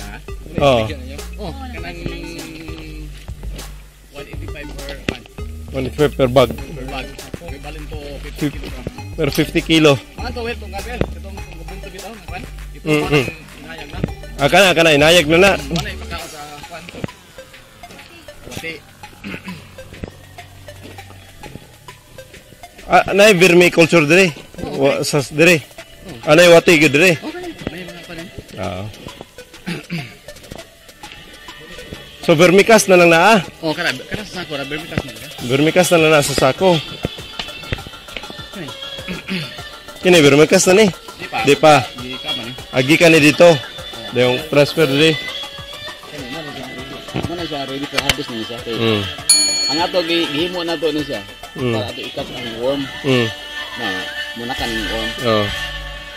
ha? Oh, Oh, kanang 185 per one 185 per bag. per bag. May balin to 50 kilogram. Per 50 kilo. Mga to well tong gabel, itong gubong to bitaw kuan. Ito Mm, mm inayag na. Ah, kana kana inayag na na. Wala ipakaon sa kuan. Wati. Ah, nay vermiculture dire. Wa sa dire. Anay wati gyud dire. Okay, may mga kuan. Ah. So vermicast na lang na ah. Oh, kana kana sa sako ra vermicast na ka. Vermicast na lang na sa sako. Kini vermicast na ni. Di pa. Di pa. Di ka man eh. Agi ka ni dito. Dayong transfer dire. Kani mo na siya. Mo na siya ready for harvest ni siya. Kay ang ato gihimo na to ni siya. Para ato ikat ang worm na muna kan worm. Oh.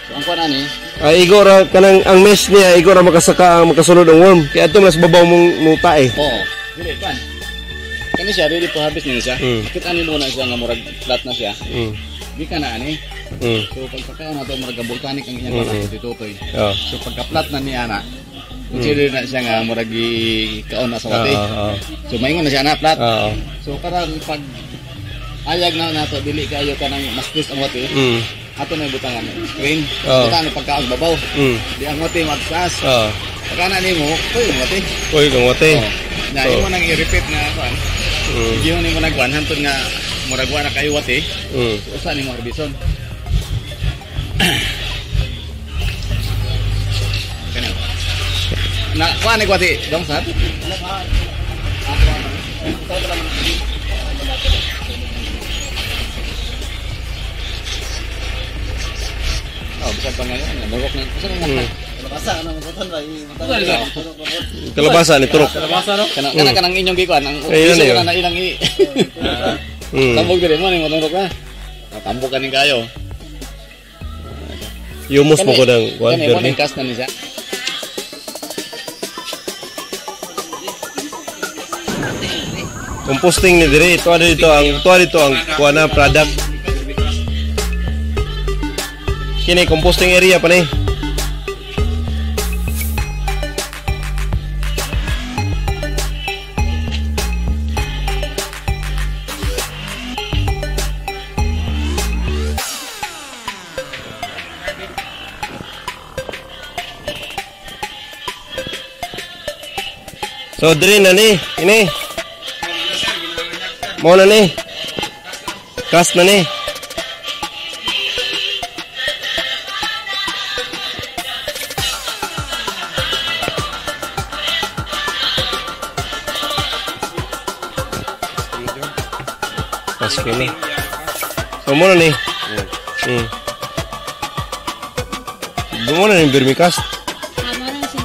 So ang kuan ani, Ay igo ra kanang ang mesh niya igo ra makasaka ang makasulod ang worm. Kaya ato mas babaw mong muta eh. oo. Dili kuan. Kani siya ready for harvest ni siya. Kita ni muna siya nga murag flat na siya. Di ka na ani. So pagpakaon na to murag volcanic ang iyang mm tutoy. Oh. So pagka flat na niya na, consider na siya nga murag kaon na sa wati. So maingon na siya na flat. So karang pag ayag na nato dili kayo kanang mas twist ang wati. Ato na ibutangan screen. Butangan ni pagkaon babaw. Di ang wati magtaas. Pagka na nimo, koy ang wati. Uy, kang wati. Oh. Na imo nang i-repeat nga kuan. Giyon nimo nagkuan hantod nga murag wa na kayo wati. So, usa nimo harbison. Kani. Na kuan ni wati dong sat. Oh, bisag pa ngayon, nabagok na. Usa na. Kalabasa na mabutan ba? Kalabasa ni turok. Kalabasa no? Kana kana kanang inyong gikuan ang Ayun, iso ayun. na ilang i. Tambog diri mo ning matunok na. Tambog kaning kayo. Yumos mo ko ng kuan Kani mo vermi. ning cast na ni siya. Composting ni dire. Tuwa dito ang kuan na product. Kini composting area pa ni. So dire na ni, ini. Mo na ni. Cast na ni. Pasko na. So mo na ni. Mo na ni vermicast.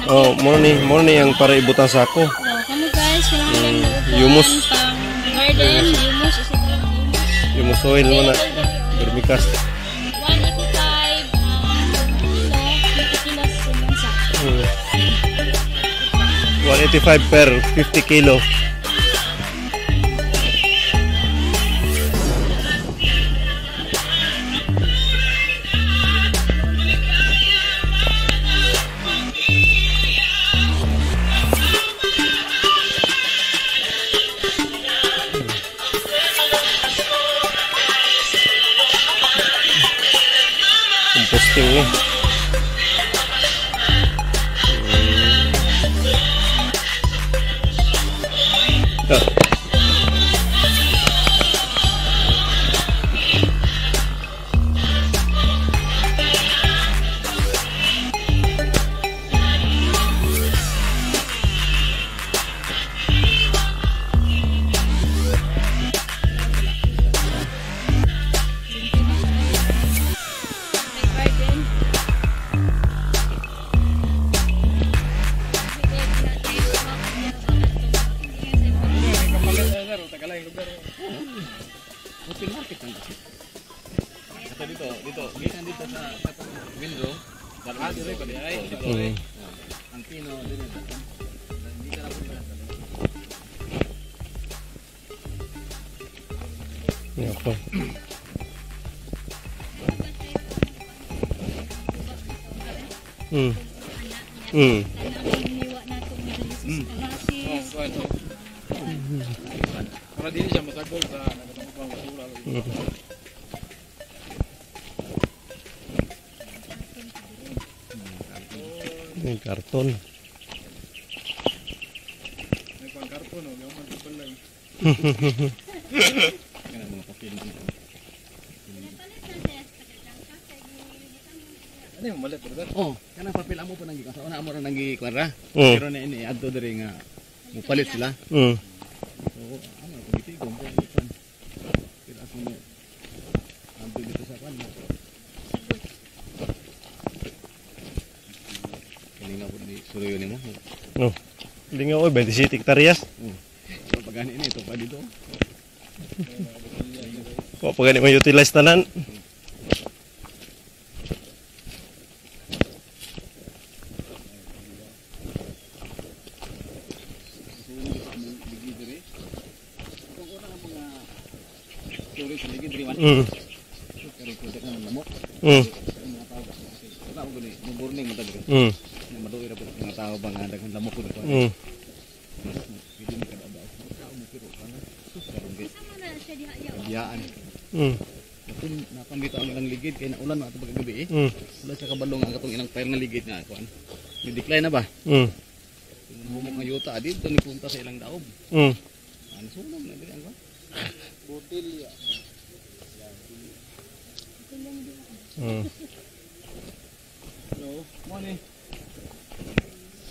Oh, mo na ni ang para ibutang sako. So, kamo guys, kailangan lang Humus. Pang garden, humus, isa pa lang humus. Humus soil mo na. Vermicast. 185 kilo, 50 kilos sa bansa. 185 per 50 kilo. Open market ang kasi. Ito dito, dito, gikan dito sa window. Ah, dire pa di ay. Ang pino dire. Hindi ka na po nila. Ako. Para dili siya masagol sa nagtatapang basura. May karton. May pang karton oh, yung magbalay. Kana mga papel. Ano yung malit, brother? Oh, kanang papel amo pa nang gikan sa una amo ra nang gikuan ra. Pero na ini adto diri nga mupalit sila. So, ano ko gitigom ko gikan. Pero ako mo adto dito sa kan. Kalinga po ni suruyo nimo. No. Lingaw oy, 27 hektaryas. So pagani ini ito pa dito. Wa pa gani ma-utilize tanan. Napambito ang ilang ligid kay naulan ato pagkagabi eh. Wala siya kabalong ang katong ilang fire nga ligid nga kuan. Ni decline na ba? Humok nga yuta dito ni punta sa ilang daob. Ano sunog na diri ang kuan? Botilya. Hello, morning.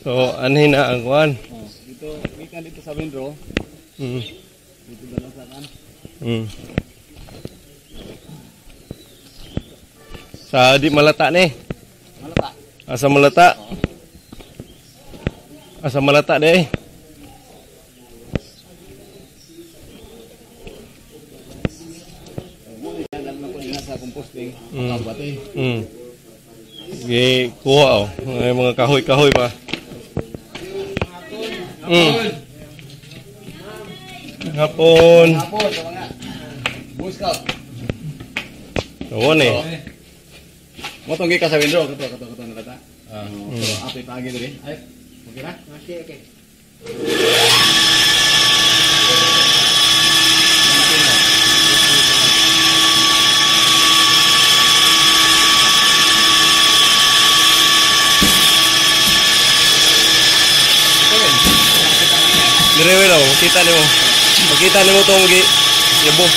So anhin na ang kuan. Oh, dito gikan dito sa Windro. Dito dala sa kan. Sa di malata ni. Malata. Asa malata? Asa malata di. Sa composting. Gi kuha oh. May mga kahoy-kahoy pa. Hapon. Hapon sa mga Boy Scout. Gawon eh. Mo tong gikan sa Windro kato kato kato nalata. So apoy paagi diri. Ay, okay ra? Okay, okay. Dire wala, makita nimo. Makita nimo tong gi yabo.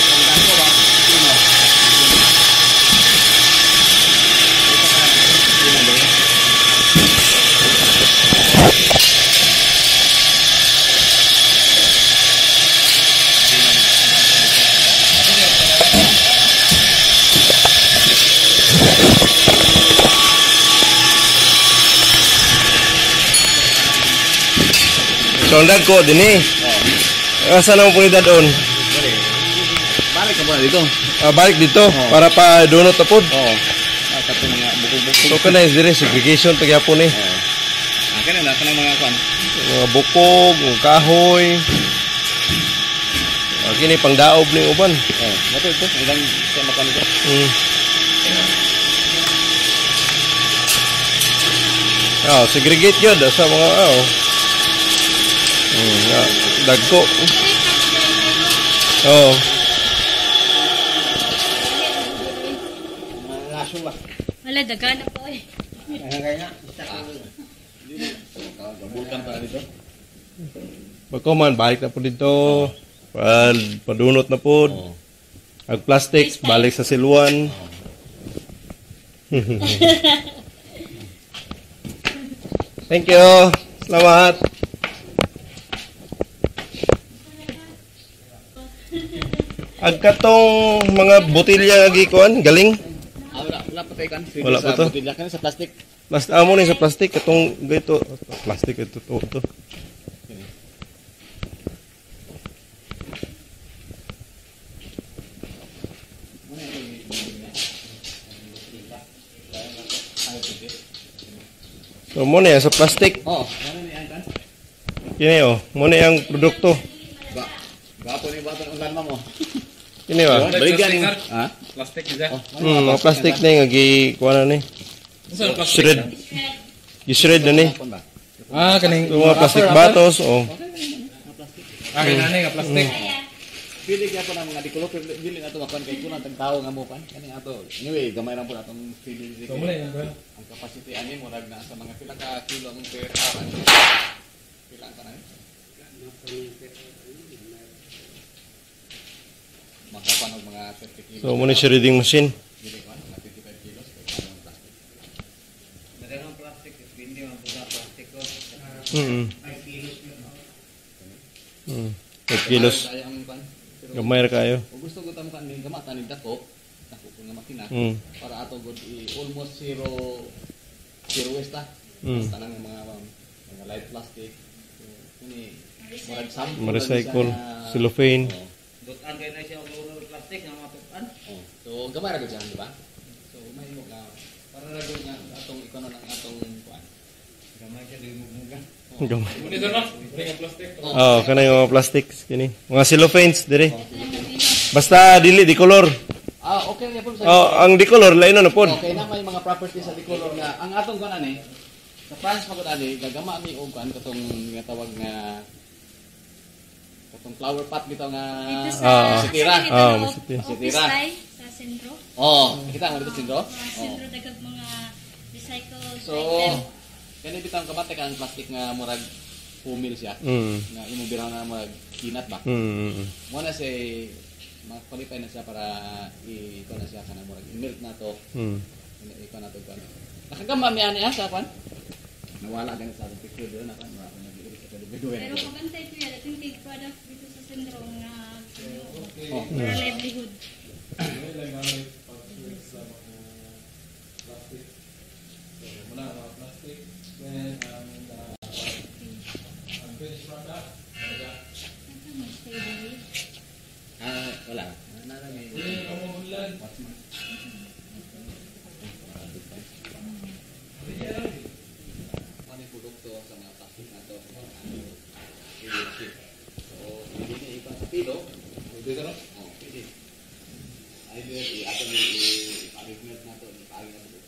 So ang dagko dinhi. Asa na mo punita doon? Balik ka muna dito. Balik dito para pa donut na pod. Oo. Kato mga bukog-bukog. So kana dire segregation pagyapon ni. Ah, kana na kanang mga kuan. Mga bukog, mga kahoy. Kini pangdaob ning uban. Oh, mato ito ilang sa makan ito. Ah, segregate yun sa mga dagko. Oh. Wala dagana po eh. Bukan pa dito. Pagkuman, balik na po dito. Padunot na po. Oo. Ang plastics, balik sa siluan. Thank you. Salamat. Ang katong mga botilya nga gikuan, galing. Ah, wala pa tayo kan. Wala pa to. Botilya kan sa plastic. Last amo ni sa plastic katong gito, plastic ito to. So mo na sa plastic. Oh, ano ni ang kan? Kini oh, mo na ang produkto. Ba. Gapo ni baton ang lan mo. Kini ba? Balikan ni. Ha? Plastic niya. Mga plastic na nga gi kuan na ni. Shred. Gi-shred na ni. Ah, kaning So, mga plastic bottles oh. Ah, kinani nga plastic. Pili gyapon ang mga dikulok pero dili na to makuan kay kulang tag tawo nga mo kan. Kani ato. Anyway, gamay ra po atong feeding. So mo na yung kuan. Ang capacity ani murag na sa mga pila ka kilo ang per hour. Pila ang kanan? Makakuan og mga 30 kilos. So mo ni shredding machine. Dili kuan, mga 25 kilos kay kuan ang plastic. 5 kilos. Kaya ang kuan. Pero Gamay ra kayo. kung gusto ko tamo kan ning gamata ning dako, dako po nga makina. Para ato gud i almost zero waste ta. Tanang mga light plastic. So, kini murag sample Ma-recycle, cellophane. Butan kayo na siya og plastic nga mga tukan. Oh. So gamay ra gud siya, di ba? So mahimo nga para ra gud nga atong ikono ng atong kuan. Gamay siya dili mugmuga. Gamay. Mo ni sir no? Nga plastic. Oh, kanang mga plastics kini. Mga cellophanes dire. Basta dili di color. Ah, okay na po sa Oh, ang di color lain na pod. Okay na may mga properties sa decolor nga ang atong kuan ani sa France magud ani gagama mi og kuan katong nga tawag nga katong flower pot bitaw nga Dito sa Masitira. Ah, masitira. Office tay sa sentro. Oh, kita mo dito sindro. Mga sentro dagag mga recycled So, item. kani bitang kabate ka ang plastic nga murag pumil siya. Nga imo biraw na murag kinat ba. Mo na say ma-qualify na siya para i ko na siya kanang murag i-melt na to. Iko na to kuan. Nakagama mi ani sa kuan. Nawala ganit sa akong picture doon na kuan mura ako nag-iulit sa video. Pero pagantay kuya, dating take product dito sa sentro nga Oh. para livelihood. Muna ang mga plastic. Then ang finished product. Ah, wala. Nana may. Ano yung produkto sa mga plastic na to? So, hindi na ipa sa pilo. Dito no? Oh, pwede. Either i-ato ni i-pavement na to, i-paagi na to.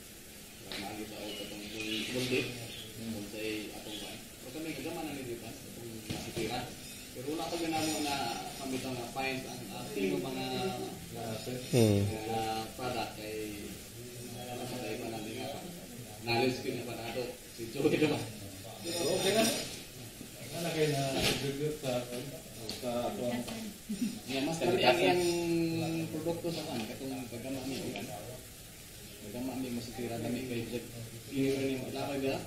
Para maagi sa auto itong mundi. Kung sa atong kuan. O kami gagama na ni dito, itong masitira. Pero wala pa ginamo na pambitaw nga fines ang ating mga product kay wala pa tayo pa namin nga knowledge ko na pa nato. Si Joey diba? So okay na. Ana kay na contribute sa atong Nga mas kali ang iyang produkto sa kan katong pagkama mi kan. Pagkama mi masitira kami kay Jack. Clear ni mo lakay ba?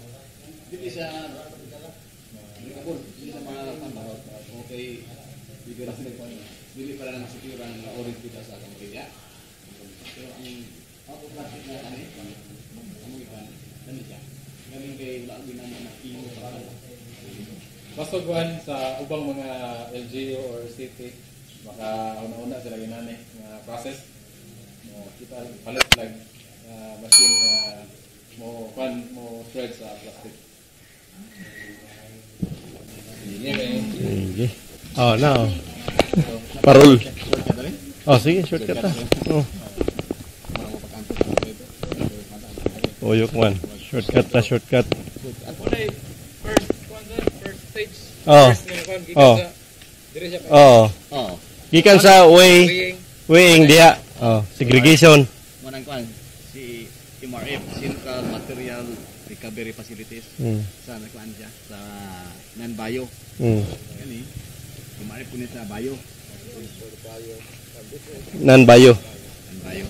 Dili siya dili dili sa mga kan ba. Okay. Dili ra sila kan. Dili para na masitira nga orange dito sa atong area. Pero ang auto plastic na kani, amo ikan dali siya. Galing kay wala ginamo na kilo pa. Basta kuan sa ubang mga LGU or city maka una-una sila ginani nga process mo kita palit lang machine nga mo kuan mo shred sa plastic. Sige, eh. Sige. Oh, na. Oh. Parol. Oh, sige, shortcut ta. Oh. Tuyok man. Shortcut ta, shortcut. Wala first kuan sir, first stage. Oh. First nga kuan gikan Oh. sa dire siya pa. Oh. Oh. Gikan sa way, weighing diha. Oh, segregation. Mo nang kuan si MRF, Central Material Recovery Facilities. Sa nakuan siya sa non-bio. Kani kumari po ni sa bayo. Non-bio. Ang bayo.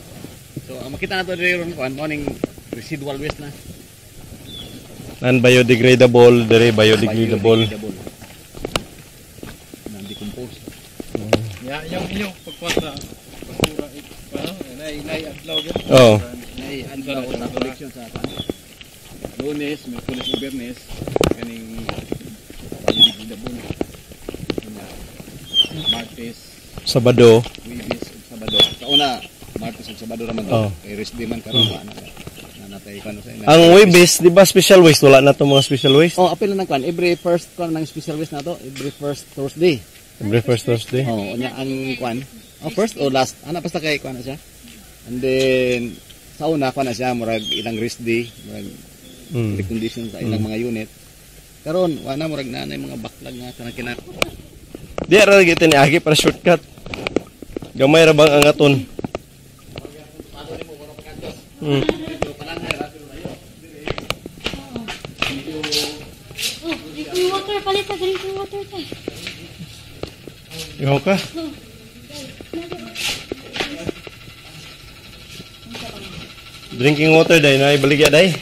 So ang makita nato diri ron kuan mo ning residual waste na. Non-biodegradable, dire biodegradable. Non-decompose. Ya, yung inyong pagkuha sa basura, ano, nay adlaw gyud. Oh. Nay adlaw sa collection sa kuan. Lunes, Miyerkules ug Biyernes kaning biodegradable. Unya, Martes, Sabado. Huwebes ug Sabado. Sa una, Martes ug Sabado ra man to. Oh. Kay rest day man karon ano. Nanatay kuan sa ina. Ang Huwebes, di ba special waste? Wala na itong mga special waste? Oh, apil na ng kuan every first kuan ng special waste na to, every first Thursday. Every first Thursday. Oh, unya ang kuan. Oh, first o last. Ana basta kay kuan na siya. And then sa una kuan na siya murag ilang rest day, murag recondition sa ilang mga unit. Karon wala murag na mga backlog nga kanang kina. Di ra lagi ni agi para shortcut. Gamay ra bang angaton? Oh, drinking water. Palit sa drinking water tayo. Ihaw ka? Drinking water day na ibaligya day.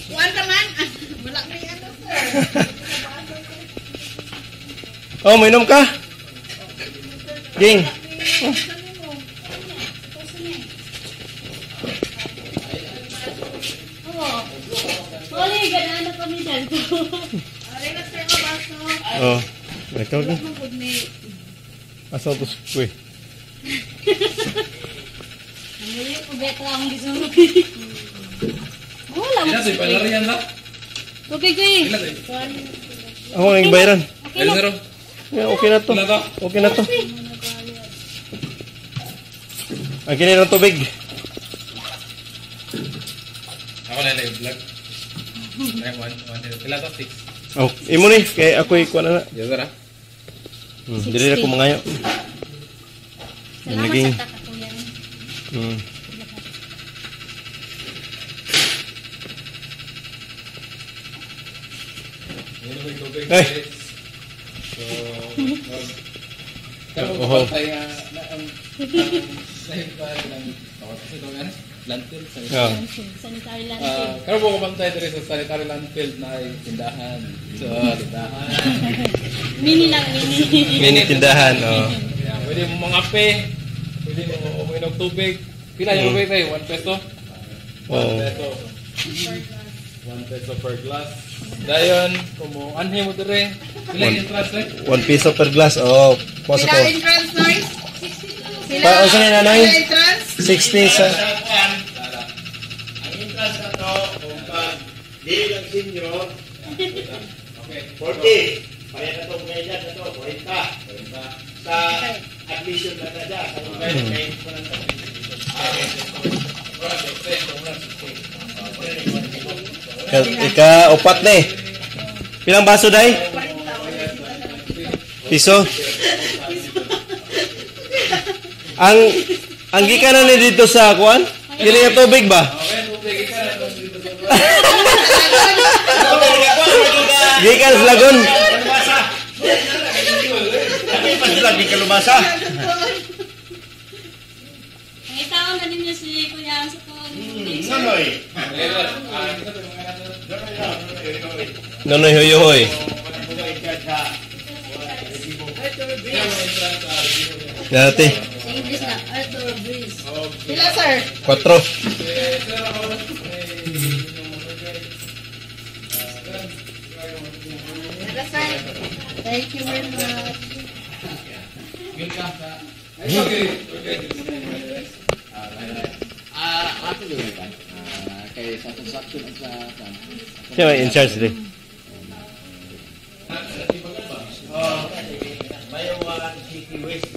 Kuan ka man. Wala may ano, sir. Oh, mainom ka? Ging. Oo. Wala, ganaan na kami dyan. Aray na, sir, ang baso. Oh. Ikaw ka. Mangkod ni. Asa to kuy? Namuli ko beto ang gisunod. Wala mo. Ila sa palarian la. Tubig ko eh. Ila sa. Ako ang bayaran. Okay na. Zero. Yeah, okay na to. Ila to. Okay na to. Ang kini ng tubig. Ako na lang vlog. Ay, one, one, ila to 6. Oh, imo ni kay ako ikuan na. Yes, sir. Dili na ko mangayo. Salamat Naging- sa taka, kuya. Ay. So, karon Oho. tayo na ang landfill sa Oh. Sanitary landfill. Karon po bantay diri sa sanitary landfill na ay tindahan. So, tindahan. Mini lang, mini. Mini tindahan, oh. Yeah, pwede mo mangape, pwede mo uminom tubig. Pila yung tubig tayo? 1 peso? 1 Oo. peso. 1 peso per glass. Dayon, kung mo anhi mo dire, pila yung entrance eh? 1 piso per glass. Oh, paso Pila ko. entrance, Noy? Pila, Pa, unsa ni nanay? Pila entrance? 60 sa Ang entrance na to, kung pag di lang senior, Okay. 40. Pareha na to, mga edad na to, 40. Sa admission na na siya, sa environment ko na to. Ika upat na eh. Pilang baso day? Piso. Ang gikan na ni dito sa kuan? Dili nga tubig ba? Gikan sa lagon. Kalubasa. Ang itaon na ninyo si Kuya ang sa tuon. Nonoy. Nonoy hoy hoy. Dati. Sa English na, Arthur Breeze. Pila, sir? 4. Pila, sir? Thank you very much. Ato gyud kan. Kay sa construction at sa kan. Siya may in charge din. Bayawan City Waste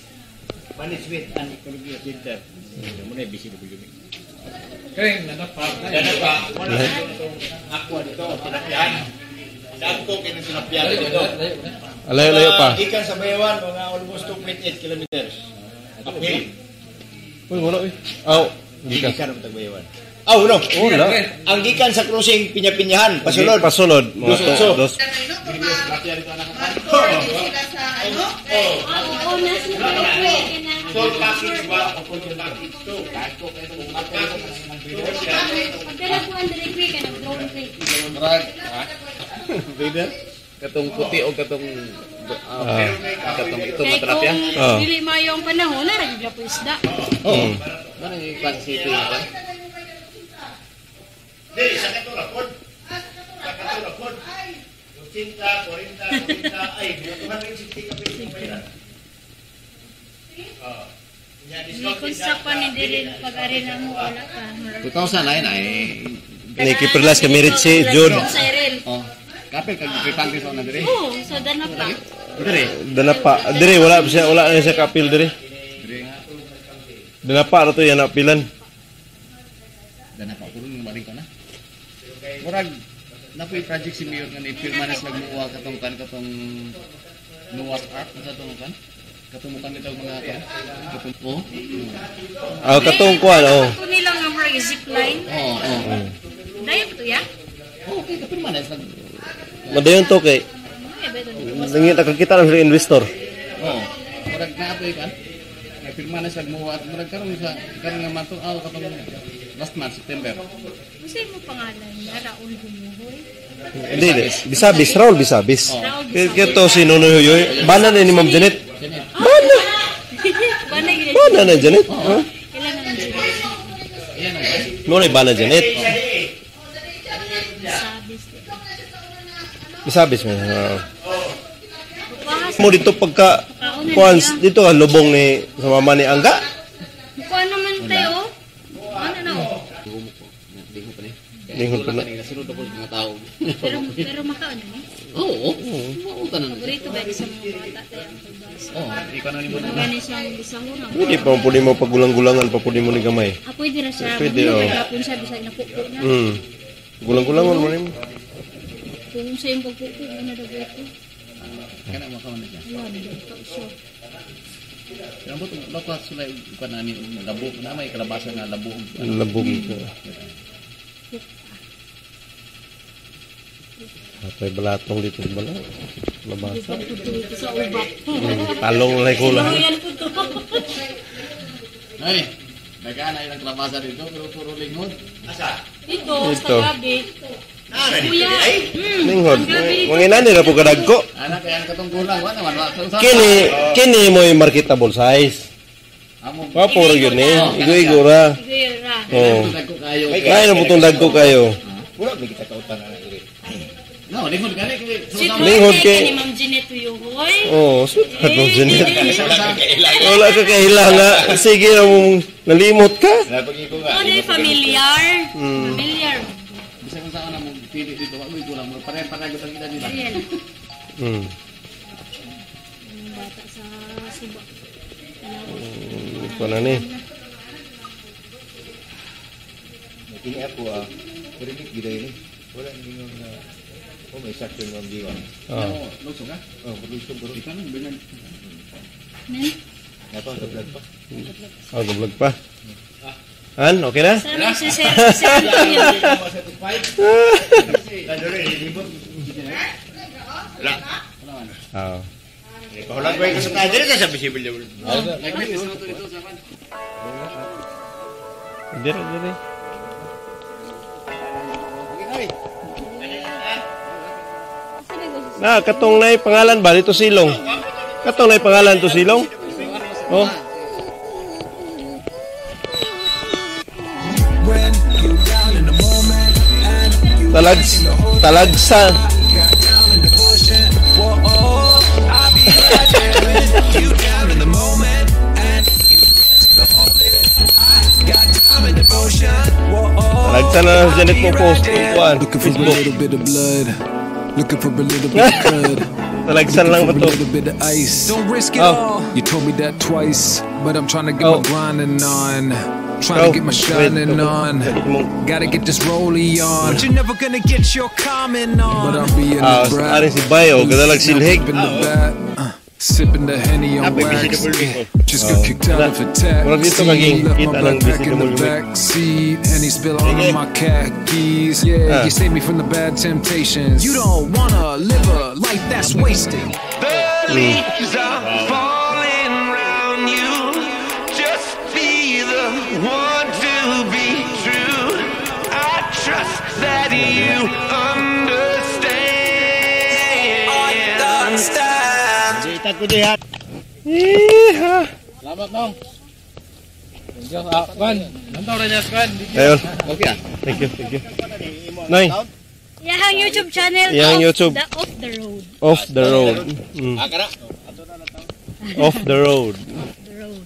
Management and Ecology Center. Muna BCW. Kaya nanapa. Yan pa, wala aqua dito, tinapyan. Dagko kini tinapyan dito. Alayo-layo pa. Ikan sa Bayawan, mga almost 2.8 kilometers. Uphill. Uy, wala uy. Aw, gikan. Gikan ang Bayawan. Oh, no. Wala. Ang gikan sa crossing Pinya-Pinyahan, pasulod. Pasulod. Mga Dos to, otso. dos. Mag-tour din sila sa ano? Oo, nasa Toll package 1 o toll package 2. Pagkala ko ang delivery ka ng drone trip. Murag, ha? Katong puti o katong katong ito Kay matrapya. kung Ah. dili maayo ang panahon, na ra po isda. Oo. Ano yung kwan city nga kwan? Dili, sa kato rapod. Sa kato rapod. 80, 40, 40, ay, 260 ka pwede bayaran. Oh. Ni kung sa pa ni dili pag-ari na mo wala pa. 2009 ay Ni Kiperlas kami rin si Jude. Cyril. Oh. Kapil kag gipante sa una dire. Oo, so dana pa. Dire. Danapa. Dire wala pa siya, wala na siya kapil dire. Dire. Danapa ra to yan apilan. Dana pa puro ng maring ko na. Murag napoy project si Mayor nga ni pirma na sila muwa katong kan katong Noah's Ark unsa tong kan? Katong mukan nito mga kan. Katong oh. Ah, katong kuan oh. Ako nila nga murag zipline. Oo, oo. Dayon to ya? Oh, okay, kapirma na sila. Madayon to kay Ay, ba ito? nangita nakakita lang sila investor. Oo. Murag na apoy kan. Napirma na sila muwa at murag karon sa karon nga mato aw katong last month September. Unsa mo pangalan niya? Raul Humuhoy. Hindi, hindi. Bisabis, Raul Bisabis. Raul Kaya to si Nonoy Huyoy. Bana na ni Ma'am Janet. Janet. Bana! Bana gid. Bana na Janet. Ha? Kailan na siya? Iyan ang kan. Mo na bana Janet. Sabis. Bisabis man. Oo. Wahas. Mo dito pagka kuan dito ang lubong ni sa mama ni Angga. Kuha naman tayo. Ano na oh. Linghod pa ni. Linghod pa na. Sunod na po sa mga tao. Pero pero makaon ni. Oo. Oo, tanan. Paborito ba ni sa mga bata tayo ang pagbasa. Oo, ikaw na ni mo na. Gani siya ang bisahon. Pwede pa pwede mo pagulang-gulangan pa pwede mo ni gamay. Ah, pwede ra siya. Pwede, oh. Pwede, siya bisag napupo na. Gulang-gulangan mo nimo. Kung sa iyong pagpupo, ano daw ito? Kana makaon na siya. Wala, dito siya. Pero mo loko sila kuan ani labo na may kalabasa nga labo. Labog ko. Atay balatong dito sa bala. Labasa. Dito sa ubak. Talong lang kula. Yan po to. Ay, nagana ilang kalabasa dito pero puro linghod. Asa? Dito, Dito. sa gabi. Nara dito Kuya, ay. Linghod. ang gabi. Manginani ra po kadagko. Ana kay ang katong gulang wa naman wa sa Kini kini mo yung marketable size. Amo. Pa puro yun eh. Igo-igo ra. Igo ra. Oh. Dagko kayo. Kaya na putong dagko kayo. Wala may kita kautan na diri. No, linghod gani kay Si Linghod Troy, kay- ni Ma'am Jeanette Uyuhoy. Oh, sweetheart mo Janet. Wala Wala ka kailanga. Sige na mong nalimot ka. Napag-iko nga. Oh, di familiar. Familiar. Bisag kung saan na mo pili dito wa moy gulang mo pare-pare gud ang edad nila. Ayan. Ang bata sa suba. Ito na ni. Kini ako ah. Rinig gid ni. Wala ningon na oh may sakto ng giwan. Oh. Luso ka? Oh, producer bro. Ikaw nang binan. Nen? Napa sa vlog pa. Oh, vlog pa. An, okay na? Sana si Sir Sir Antonio. Ah. Pahulag ko yung sa diri sa visible. Nagmitis na to dito sa kan. Dire, dire. Na, katong na pangalan ba dito silong? Katong na pangalan to silong? Oh. Talags, talagsa. Talagsa na lang si Janet mo post. Kuan, Looking for a Facebook. little bit of blood. Looking for a little bit of crud. Talagsan lang ba Looking for to? a little bit of ice. Don't risk it Oh. all. You told me that twice, but I'm trying to get Oh. my grinding on. Trying Oh, to get my wait, shining on. Gotta get this rollie on. But you're never gonna get your comment on. But I'm being Ah, a brat. aring si Bayo, kadalag silhig. In the back. Sipping the Henny on Napay wax. BCW Yeah. ko. Just got kicked out of a Murag dito taxi. kaging Left my kita ng backpack in the BCW. back seat. Henny spill all Sige. of my khakis. Yeah, Ah. you saved me from the bad temptations. You don't wanna live a life that's wasted. The leaves are falling round you. Just be the one to be true. I trust that you understand. Itag ko diha. Yeehaw! Salamat, Nong. Thank you. Ah, Kwan. Nantaw rin niya, Kwan. Ayun. Okay ah. Thank you, thank you. Nay, Iyahang YouTube channel. Iyahang Off YouTube. The, off the road. Off the road. Ah, kana. Off the road. The road.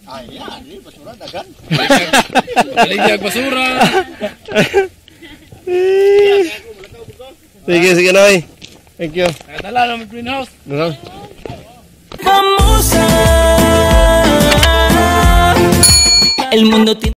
Ay, yan, di basura dagan. Baligya basura. Sige, sige, Nay. Thank you. Nakadala naman greenhouse. Ano? Famosa. El mundo tiene